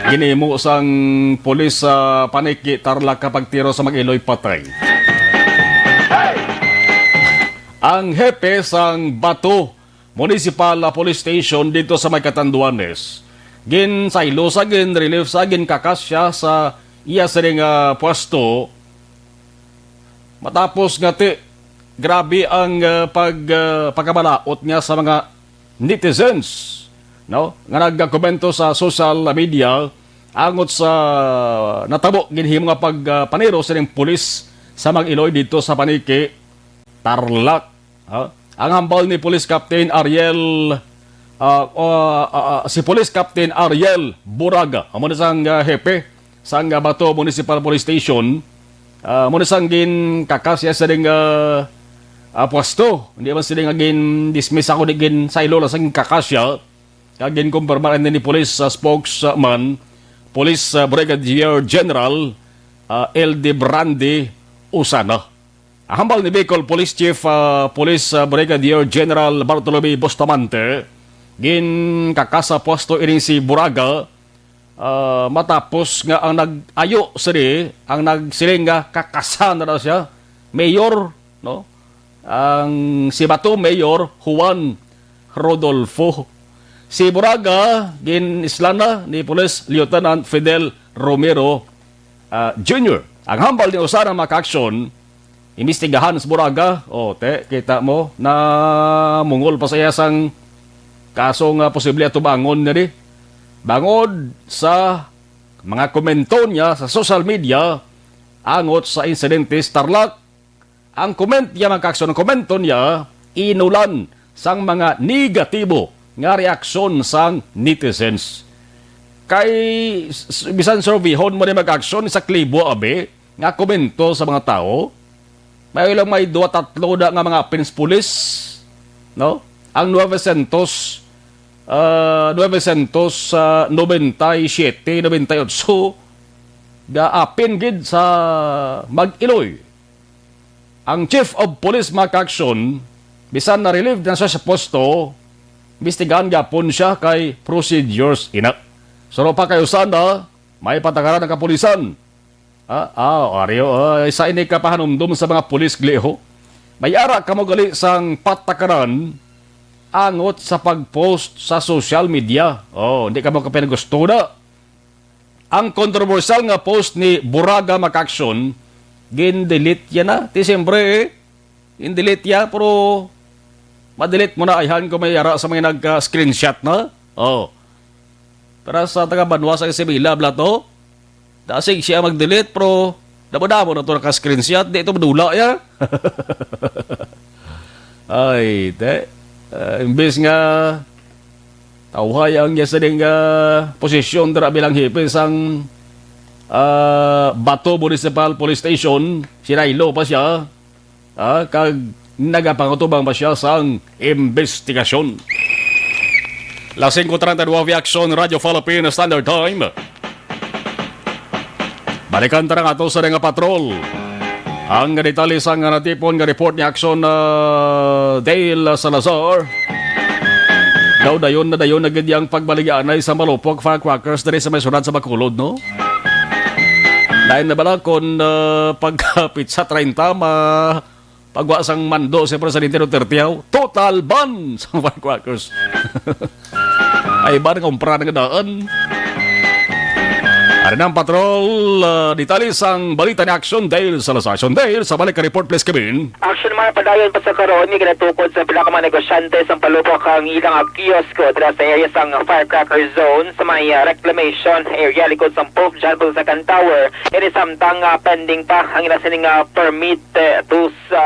ginhimo sang pulis sa Paniki, Tarlac, kapag tiro sa mag-iloy patay. Ang hepe sang Bato Municipal, ah, Police Station dito sa may Catanduanes, ginsaylo sa, ginrelieve sa, ginkakasya sa iya sining, ah, pwesto. Matapos nga ti, grabe ang, ah, pag, ah, pagkabalaot niya sa mga netizens, no, nga nagkomento sa social media angot sa natabo, ginhimo nga pag, ah, paniro sining pulis sa mag-iloy dito sa Paniki, Tarlac. Ha? Ang hambal ni Police Captain Ariel, ah, ah, ah, ah, si Police Captain Ariel Buraga, amo na sang, ah, hepe sang, ah, Bato Municipal Police Station. Ah, amo na sang ginkakasya sa ding, ah, ah, pwesto. Hindi man sila nga gin-dismiss ako, di ginsaylo lang sang kakasya. Kag ginkumpirma rin ni Police, ah, spokesman, Police, ah, Brigadier General, ah, L D Brande Usana. Hambal ni Bicol Police Chief, ah, Police, ah, Brigadier General Bartolome Bustamante, ginkakasa pwesto ini si Buraga, ah, matapos nga ang nag-ayo sini, ang nagsiling nga kakasa na daw siya, mayor, no? Ang si Bato Mayor Juan Rodolfo. Si Buraga, gin-islan na ni Police Lieutenant Fidel Romero, ah, Junior. Ang hambal ni Usana, mga ka-aksyon, imbestigahan sa Buraga. O, te, kita mo, namungol pa sa iya sang kaso nga posible atubangon niya di. Bangod sa mga komento niya sa social media, angot sa insidente sa Tarlac, ang comment niya, mga ka-aksyon, ang komento niya, inulan sang mga negatibo nga reaksyon sang netizens. Kay, s-, s-, bisan surveyhon mo ni, mga ka-aksyon, sa klibo, abi, nga komento sa mga tawo, may lang may duwa, tatlo na nga mga apin sa pulis, no? Ang nine hundred, ah, nine hundred, ah, nobenta y siete, nobenta y ocho, ga apin gid sa mag-iloy. Ang Chief of Police, mga ka-aksyon, bisan na-relieve na siya sa posto, imbestigahan gapon siya kay procedures ina. Suro pa kay Usana, may patakaran ang kapulisan. Ah, ah, Ario, ah, isa ini ka pahanumdom sa mga pulis, gliho. May ara kamo gali sang patakaran angot sa pag-post sa social media. Oh, hindi kamo kapinagusto na. Ang kontrobersyal nga post ni Buraga, mga ka-aksyon, gin-delete yan na. Ti siyempre, eh, gin-delete yan, pero ma-delete mo na, ayhan ko may ara sa mga nagka-screenshot na. Oh. Para sa taga banwa sa Isabela, bala to, dasig siya mag-delete, pero damo-damo na to naka-screenshot, di ito madula ya. Ay, te. Ah, imbes nga tawhay ang iya sining, ah, posisyon dira bilang hepe sang, ah, Bato Municipal Police Station, sinaylo pa siya. Ah, kag nagapangutubang ba siya sang imbestigasyon? Las singko treinta y nueve, Aksyon, Radyo Philippine Standard Time. Balikan ta na nga ato sa nga patrol. Ang detalye sa nga natipon nga report ni Aksyon, ah, Dale Salazar. Daw dayon na dayon na gid yang pagbaligyaanay sa malupok firecrackers diri sa may syudad sa Bacolod, no? Lain na bala kon, ah, pagkapit sa treinta, ma-, pagwa sang mando si Presidente Duterte, haw, total ban sa firecrackers. Ay, ba nga umpra nga daan? Ari na ang patrol, ah, detalye sang balita ni Action Dale Salazar. Action Dale, sa balik ka report, please, Kevin. Action Mar, padayon pa sa karon nga ginatukod sa pila ka mga negosyante sa Palupok ang ilang, ah, kiosko dira sa area sang firecracker zone sa may, ah, reclamation area likod sa Pope John Paul the Second Tower. Ini samtang, ah, pending pa ang ila sining, ah, permit, eh, to sa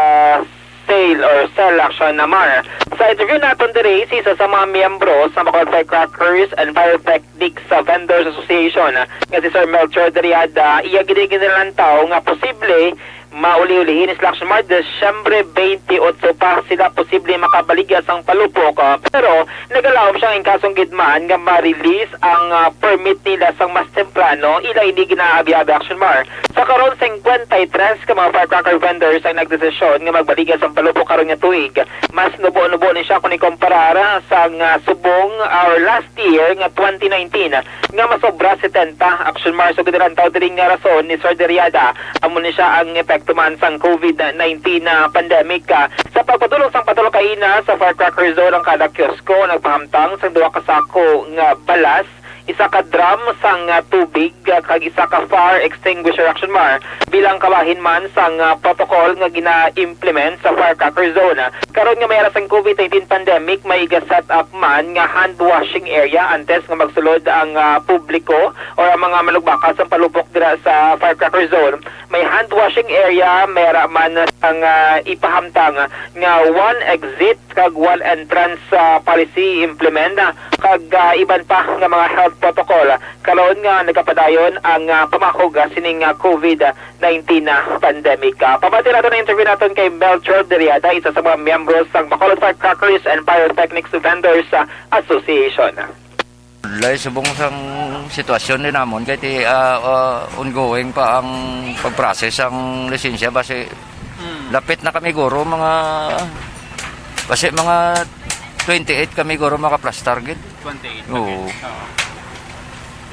sale or sell, Action Mar. Sa interview naton diri, si isa sa mga miyembro sa Bacolod Firecrackers and Pyrotechnics, ah, Vendors Association nga si Sir Melchor Deriada, iya gid ginilantaw nga posible mauli-ulihi ni sila, Action Mar, Disyembre twenty-eight pa sila posible makabaligya sang palupok, ah, pero nagalaom siya nga in case gid man nga ma-release ang, ah, permit nila sang mas temprano, ila ini ginaabi-abi, Action Mar. Sa karon, singkwenta y tres ka mga firecracker vendors ang nagdesisyon nga magbaligya sang palupok karon nga tuig. Mas nubo-nubo ni siya kung ikumparar sang, ah, subong, ah, or last year nga twenty nineteen, nga masobra setenta, Action Mar. So, ginilantaw diri nga rason ni Sir Deriada, amo ni siya ang epekto man sang covid nineteen na pandemic. Ah, sa pagpadulong sang patrol kaina sa firecracker zone, ang kada kiosko nagpahamtang sang duha ka sako nga balas, isa ka drum sang, ah, tubig, ah, kag isa ka fire extinguisher, Action Mar, bilang kabahin man sang, ah, protocol nga gina-implement sa firecracker zone. Karon nga may ara sang covid nineteen pandemic, may ga-set up man nga hand washing area antes nga magsulod ang, ah, publiko or ang mga manugbakal sa palupok dira sa firecracker zone. May hand washing area, may ara man sang, ah, ipahamtang nga one exit kag one entrance, ah, policy implement, ah, kag, ah, iban pa nga mga health protocol. Karon nga nagapadayon ang, ah, pamakog, ah, sining, ah, covid nineteen na pandemic. Ah, pamati naton ang interview naton kay Melchor Deriada, isa sa mga miyembro sang Bacolod Firecrackers and Pyrotechnics Vendors, ah, Association. Lay, subong sang sitwasyon din namon kay ti, ah, ah, ongoing pa ang pag-process ang lisensya. Basi lapit na kami guro mga, basi mga twenty-eight kami guro makaplastar gid. Twenty-eight. Oo. Okay. Oo.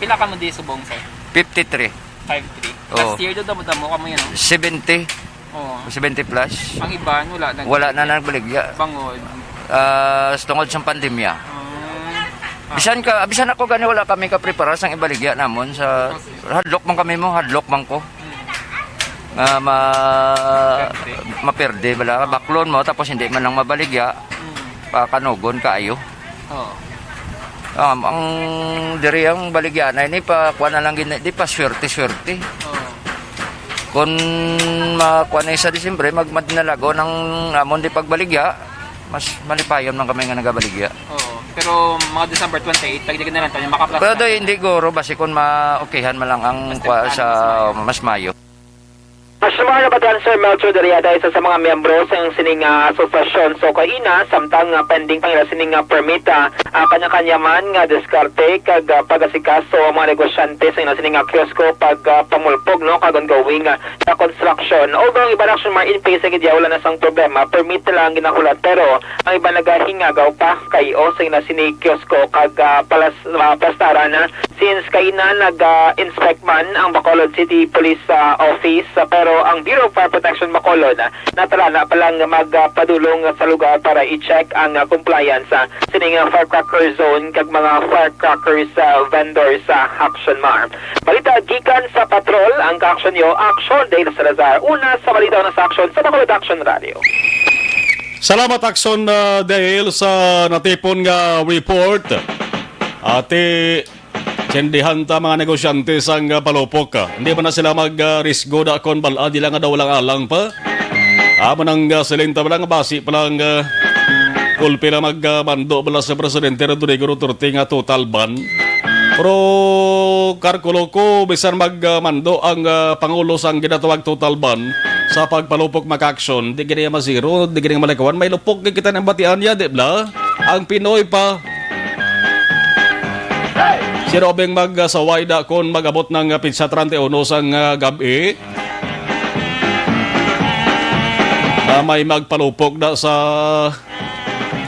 Pila ka mo di subong, sir? Fifty-three. Five three. Oo. Last year, do damo-damo kamo yun, no? Seventy. Oo. Seventy plus. Ang iban, wala na. Wala na nagbaligya. Bangod. Ah, tungod sa pandemya. Ah. Bisan ka, bisan ako gani wala kami kaprepara sang ibaligya namon sa hadlok man kami mo, hadlok man ko. Hmm. Nga ma-, maperde bala, baklon mo, tapos hindi man lang mabaligya, hmm, pakanugon kaayo. Oo. Um, ang diri ang baligya na ini pa kuha na lang gini, di pa swerte-swerte. Oo. Kung makuha na sa Disyembre, magmadnalago ng amon di pagbaligya, mas malipayon man kami nga nagabaligya. Oo. Pero mga December twenty-eight, pag di ka na lang tayo, makaplastar. Pero doy, hindi guro, basi kung ma-okayan man lang ang mas kuha sa mas mayo. Mas mayo na ba, Sir Melchor Deriada, isa sa mga miyembro sa sining, ah, asosasyon? So, kaina, samtang, ah, pending pa nila sining, ah, permit, ah, ah, kanya-kanya man nga diskarte kag, ah, pag-asikaso ang mga negosyante sa ila sining, ah, kiosko pag, ah, pamulpog, no, kag ongoing, ah, sa construction. Although ang iban, Action Mar, in phase gid, wala na sang problema, permit na lang ang ginahulat, pero ang iban nagahingagaw pa kay o sa ila sini kiosko kag, ah, palas-, ah, plastaran, ah, since kaina nag-inspect man ang Bacolod City Police, ah, Office, ah, pero ang Bureau of Fire Protection Bacolod, ah, natalana pa lang magpadulong sa lugar para i-check ang, ah, compliance, ah, sining, ah, firecracker zone kag mga firecrackers, ah, vendors sa Action Mar. Balita gikan sa Patrol, ang ka-action nyo, Action Dale Salazar. Una sa balita, una sa action sa Bacolod Action Radio. Salamat, Action, ah, Dale, sa natipon nga report. Ati, tsindihan ta mga negosyante sang, ah, palupok, ah. Hindi man na sila mag, ah, risgo da kon bal-a, di lang nga daw walang alang pa. Amo nang, ah, siling ta lang, basi pa lang, ah, kulpi lang mag, ah, mando bala sa Presidente Rodrigo Duterte nga total ban. Pero kalkulo ko, bisan mag, ah, mando ang, ah, Pangulo sang ginatawag total ban sa pagpalupok maka-action, di gini masiro, di gini malikawan, may lupok gid kita ng batian niya, di ba? Ang Pinoy pa. Si Robeng magsaway da kon mag-abot ng, ah, pitsa treinta y uno sang, ah, gab-i. Ah, may magpalupok da sa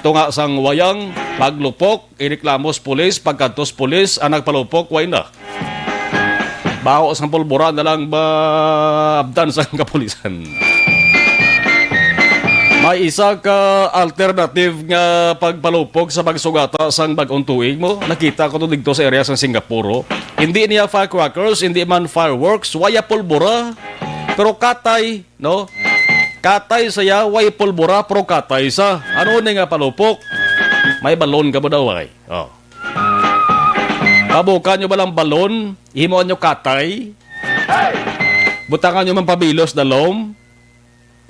tunga sang wayang. Paglupok, ireklamo sa pulis, pagkadto sa pulis, ang nagpalupok, way na. Baho sang pulbura na lang maabtan sa kapulisan. May isa ka alternative nga pagpalupok sa pagsugata sang bag-ong tuig mo. Nakita ko to didto sa area sang Singapore, oh. Hindi niya firecrackers, hindi man fireworks, waya pulbura. Pero katay, no? Katay saya, way pulbura, pero katay sa. Ano ni nga palupok? May balon ka mo daw, ay. Oh. Pabukan nyo ba lang balon? Himuan nyo katay? Butangan nyo man pabilos na lom?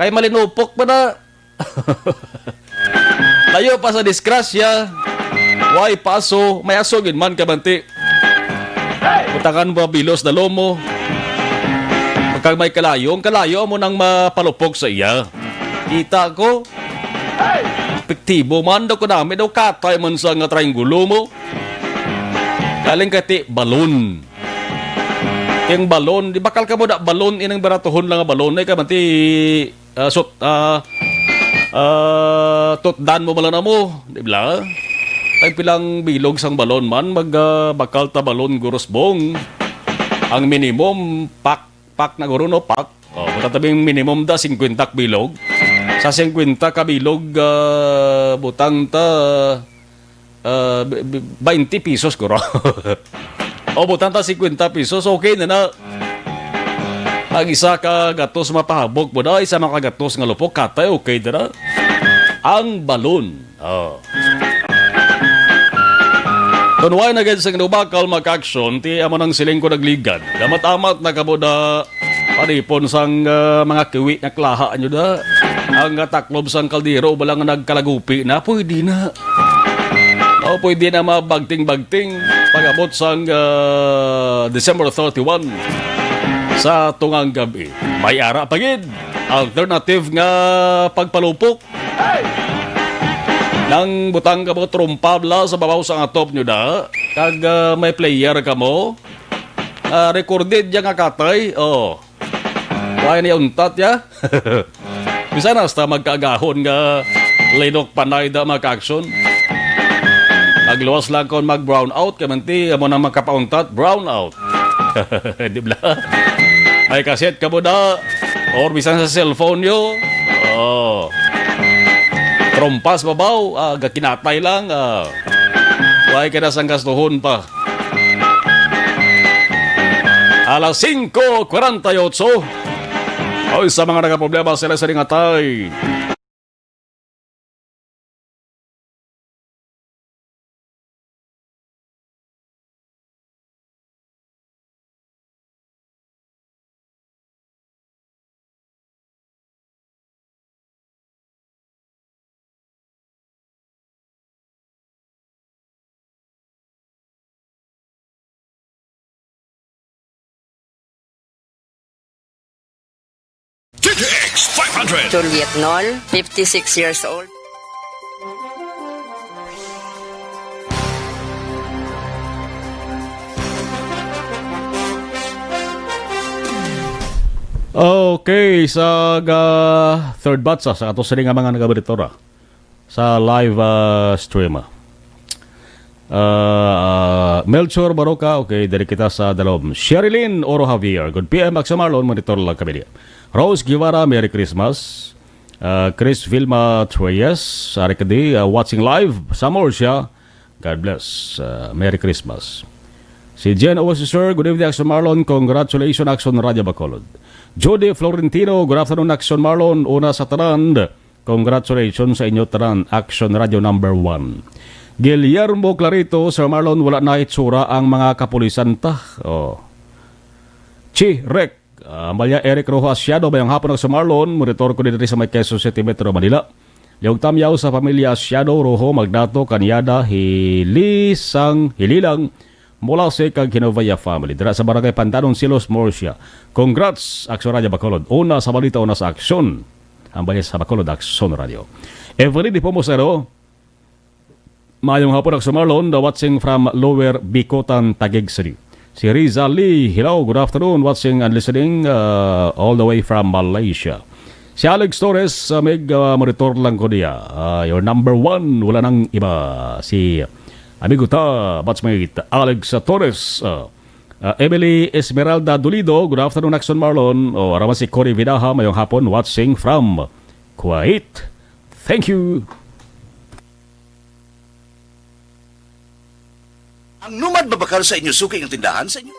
Kay malinupok pa na. Layo pa sa disgrasya. Way paso, may aso gid man, kabanti. Butangan mo bilos na lomo. Pagka may kalayo, ang kalayo mo nang mapalupok sa iya. Kita ko. Epektibo man daw ko namin daw katay man sa nga triangulo mo. Galing kay ti balon. Yung balon, di bakal ka mo na balon, inang baratuhon lang nga balon, eh, kamanti, ah, sut-, ah, ah, tutdan mo man lang na mo, di ba? Tag pilang bilog sang balon man, mag, ah, bakal ta balon gurusbong. Ang minimum, pak, pak na guro, no? Pak. Oh, butang ta bing minimum da, singkwenta ka bilog. Sa singkwenta ka bilog, ah, butang ta, ah, b-, b-, baynte pesos, guro. O, butang ta singkwenta pesos, okay na na. Ang isa ka gatos mapahabok mo na, isa mga gatos nga lupok, katay, okay na na. Ang balon. Oh. Tunway na gid sa ginubakal, mga ka-aksyon, ti amo nang siling ko nagligad. Damat-amat na kamo na panipon sang, ah, mga kiwi nga klaha nyo na. Ang, ah, taklob sang kaldero, wala nga nagkalagupi na, pwede na. O, pwede na mabagting-bagting pag-abot sang, ah, December thirty-one sa tungang gabi. May ara pa gid. Alternative nga pagpalupok. Nang butang ka mo trompa bala sa babaw sang atop nyo da, kag, ah, may player ka mo, ah, recorded ya nga katay, oh. Why ni untat ya? Bisan hasta magkaagahon nga linok panay da, mga ka-aksyon. Magluwas lang kon mag-brown out, kay manti, amo na makapauntat, brown out. Di ba? May kaset ka mo da, or bisan sa cellphone nyo. Oh. Trompas babaw, ah, gakinatay lang, ah. Why ka na sang gastuhon pa? Alas singko kwarenta y otso. Oy, sa mga nagaproblema sila sa ringatay. G T X five hundred. Juliet Nol, fifty-six years old. Okay, sa ga-, third batch, ah, sa ato sini nga mga nagabalitora sa live, ah, stream, ah. Ah, Melchor Baroca, okay, diri kita sa dalom. Sherilyn Oro Javier, good P M, Action Marlon, monitor lang kami niya. Rose Guevara, Merry Christmas. Ah, Chris Vilma Treyes, ari ka di, ah, watching live sa Murcia. God bless. Ah, Merry Christmas. Si Jen Oasis, sir, good evening, Action Marlon. Congratulations, Action Radio Bacolod. Judy Florentino, good afternoon, Action Marlon. Una sa tanan, congratulations sa inyo tanan, Action Radio number one. Guillermo Clarito, Sir Marlon, wala na itsura ang mga kapulisan ta. Oh. Chi Rek, ah, Amalia Eric Rojo Asiado, mayong hapon, Action Marlon. Monitor ko diri sa may Quezon City, Metro Manila. Liog tamyaw sa pamilya Asiado, Rojo, Magdato, Cañada, Hilisang, Hililang, Molase kag Genovea family dira sa Barangay Pandanon, Silos, Murcia. Congrats, Action Radio Bacolod. Una sa balita, una sa aksyon. Ang balita sa Bacolod, Action Radio. Evelyn Dipo Mosero, mayong hapon, Action Marlon, the watching from Lower Bicotan, Taguig City. Si Riza Lee, hello, good afternoon, watching and listening, uh, all the way from Malaysia. Si Alex Torres, uh, mig, uh, monitor lang ko niya. Uh, your number one, wala nang iba. Si amigo ta, batchmate Alex Torres. Uh, uh, Emily Esmeralda Dolido, good afternoon, Action Marlon. O, ara man si Cory Vidaha, mayong hapon, watching from Kuwait. Thank you. Ang Numad mabakal sa inyo suki nga tindahan sa inyo.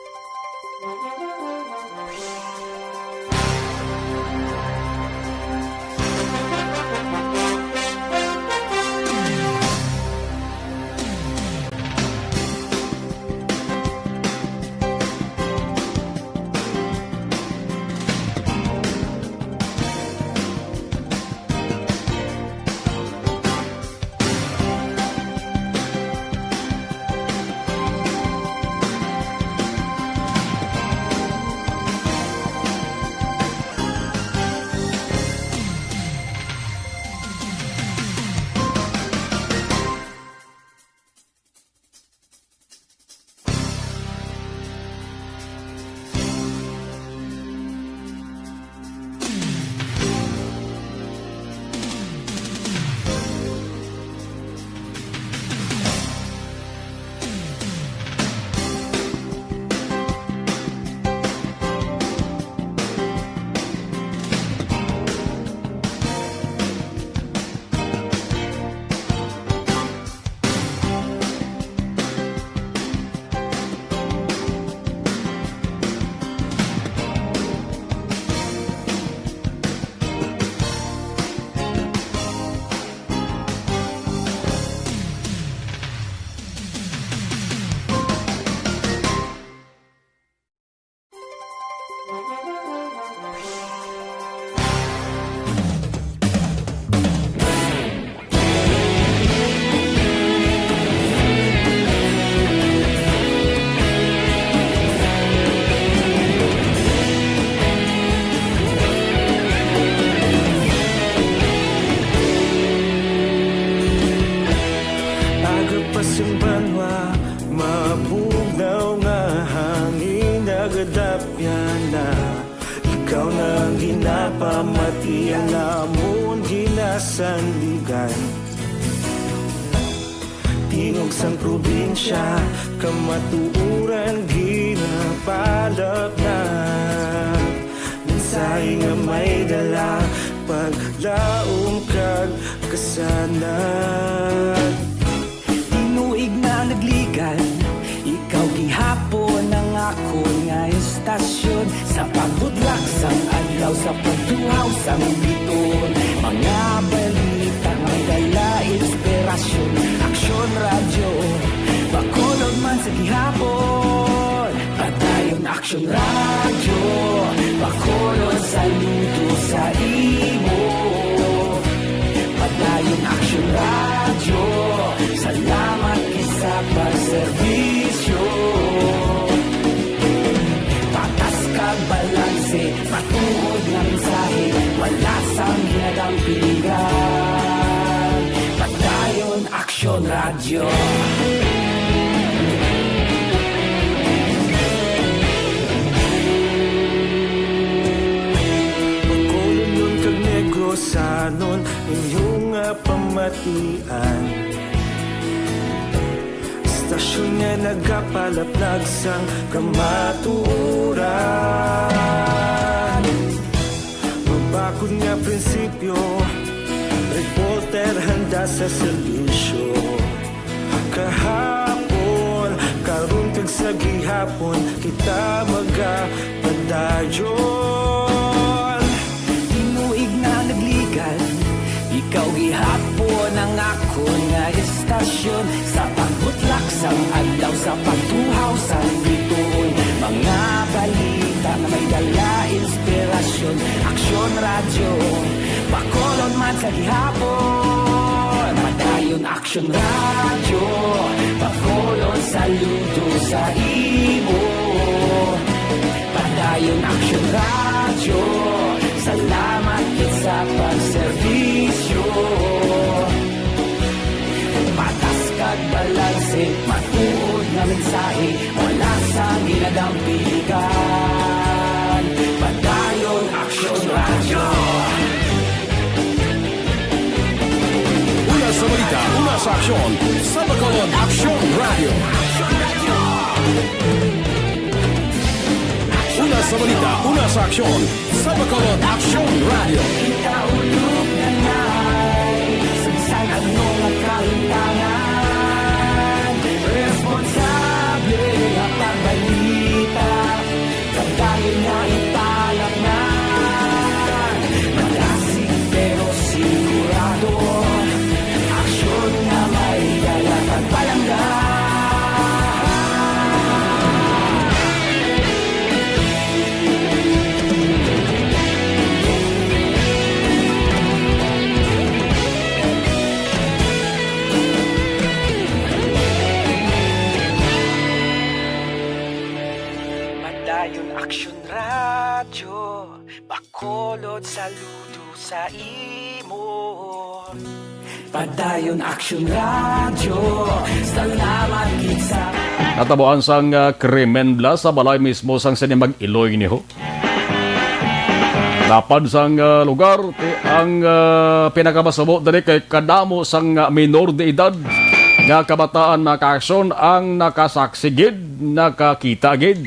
Aga pa sing banwa, mabugnaw nga hangin, nagadapyan na. Ikaw na ang ginapamati, ang amon ginasandigan. Tingog sang probinsya, kamatuoran ginapalapnag. Mensahe nga may dala, paglaom kag kasanag. Tinuig na nagligan, ikaw gihapon ang akon nga estasyon. Sa pagbutlak sang adlaw, sa pagtuhaw sang bituon, mga balita may dala inspirasyon. Aksyon Radyo, Bacolod man sa gihapon. Padayon Aksyon Radyo, Bacolod, saludo sa imo. Padayon Aksyon Radyo, salamat gid sa pagserbisyo. Patas kag balanse, matuod nga mensahe, wala sang ginadampigan. Padayon Aksyon Radyo. Bacolodnon kag Negrosanon, inyo nga pamatian. Estasyon nga nagapalaplag sang kamatuoran. Mabakod nga prinsipyo, reporter handa sa serbisyo. Kahapon, karon kag sa gihapon, kita magapadayon. Tinuig na nagligan, ikaw gihapon ang akon nga estasyon. Sa pagbutlak sang adlaw, sa pagtuhaw sang bituon, mga balita nga may dala inspirasyon. Aksyon Radyo, Bacolod man sa gihapon. Padayon Aksyon Radyo, Bacolod, saludo sa imo. Padayon Aksyon Radyo, salamat gid sa pagserbisyo. Patas kag balanse, matuod nga mensahe, wala sang ginadampigan. Padayon Aksyon Radyo. Aksyon sa Bacolod, Aksyon Radio. Una sa balita, una sa aksyon sa Bacolod, Aksyon Radio. Kita ulog na ngay, sagsag ano nga kahintangan, responsable nga pagbalita. Pagdayon nga ipalatnan, malasig pero sigurado. Aksyon nga may dala pagpalangga. Padayon Aksyon Radyo, Bacolod, saludo sa imo. Padayon Aksyon Radyo, salamat gid sa Natabuan sang, ah, krimen bala sa balay mismo sang sini mag-iloy niho. Lapad sang, ah, lugar, ti-, ang, ah, pinakamasubo diri kay kadamo sang, ah, minor de edad nga kabataan, mga kaaksyon, ang nakasaksi gid, nakakita gid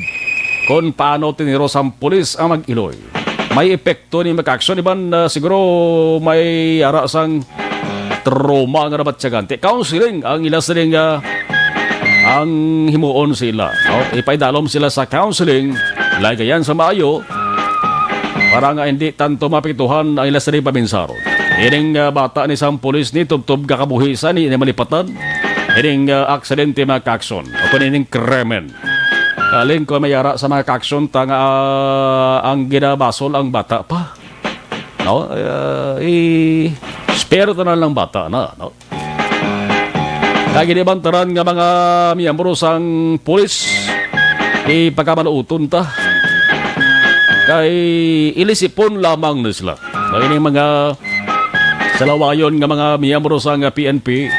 kon paano tiniro sang pulis ang mag-iloy. May epekto ni, mga kaaksyon, iban, ah, siguro may ara sang trauma nga nabatyagan. Ti counseling ang ila sining, ah, ang himuon sila, no? Ipaidalom sila sa counseling, lagayan sa maayo, para nga hindi tanto mapiktuhan ang ila sining paminsaro. Ining, ah, bata ni sang pulis ni tubtob ka kabuhi sa ni, ni malipatan. Ining, ah, aksidente, mga kaaksyon, o kung ining krimen. Kaling ko may ara sa mga kaaksyon ta nga, ah, ang ginabasol ang bata pa. No? Ah, i-spare ta na lang bata na, no? Kay ginibantaran nga mga miyembro sang pulis, ipakamaluoton ta. Kay ilisipon lamang ni sila. Ang ining mga salawayon nga mga miyembro sang P N P,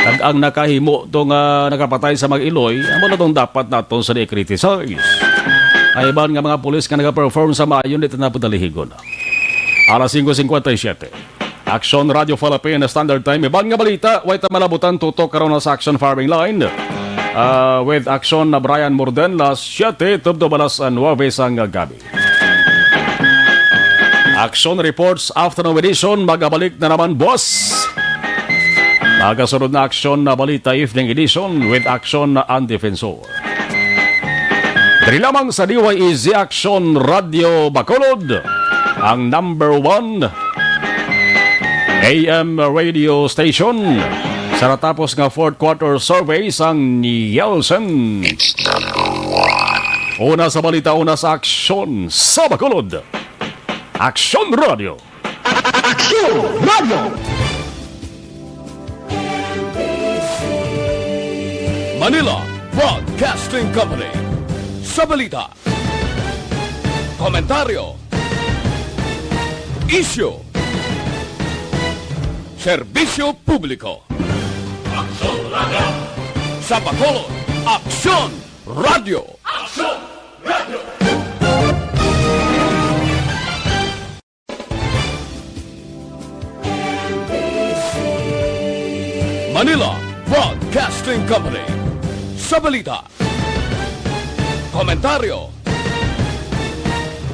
kag ang nakahimo to nga nakapatay sa mag-iloy, amo na tong dapat naton sa i-criticize. Ang iban nga mga pulis nga nagaperform sa maayo, di ta na padalihigon. Alas singko singkwenta y siyete. Aksyon Radio Philippine Standard Time. Iban nga balita, way ta malabutan tutok karon sa Aksyon Firing Line. Ah, with Aksyon na Brian Morden, alas siyete tubtob alas nuwebe sang gabi. Aksyon Reports Afternoon Edition, magabalik na naman, boss. Magasunod na Aksyon na Balita Evening Edition with Aksyon na ang Defensor. Diri lamang sa D Y E Z Aksyon Radio Bacolod, ang number one A M radio station sa natapos nga fourth quarter survey sang Nielsen. It's number one. Una sa balita, una sa aksyon sa Bacolod. Aksyon Radio. Aksyon Radio. Manila Broadcasting Company. Sa balita, komentaryo, isyu, serbisyo publiko. Aksyon Radio. Sa Bacolod, Aksyon Radio. Aksyon Radio. Manila Broadcasting Company. Sa balita, komentaryo,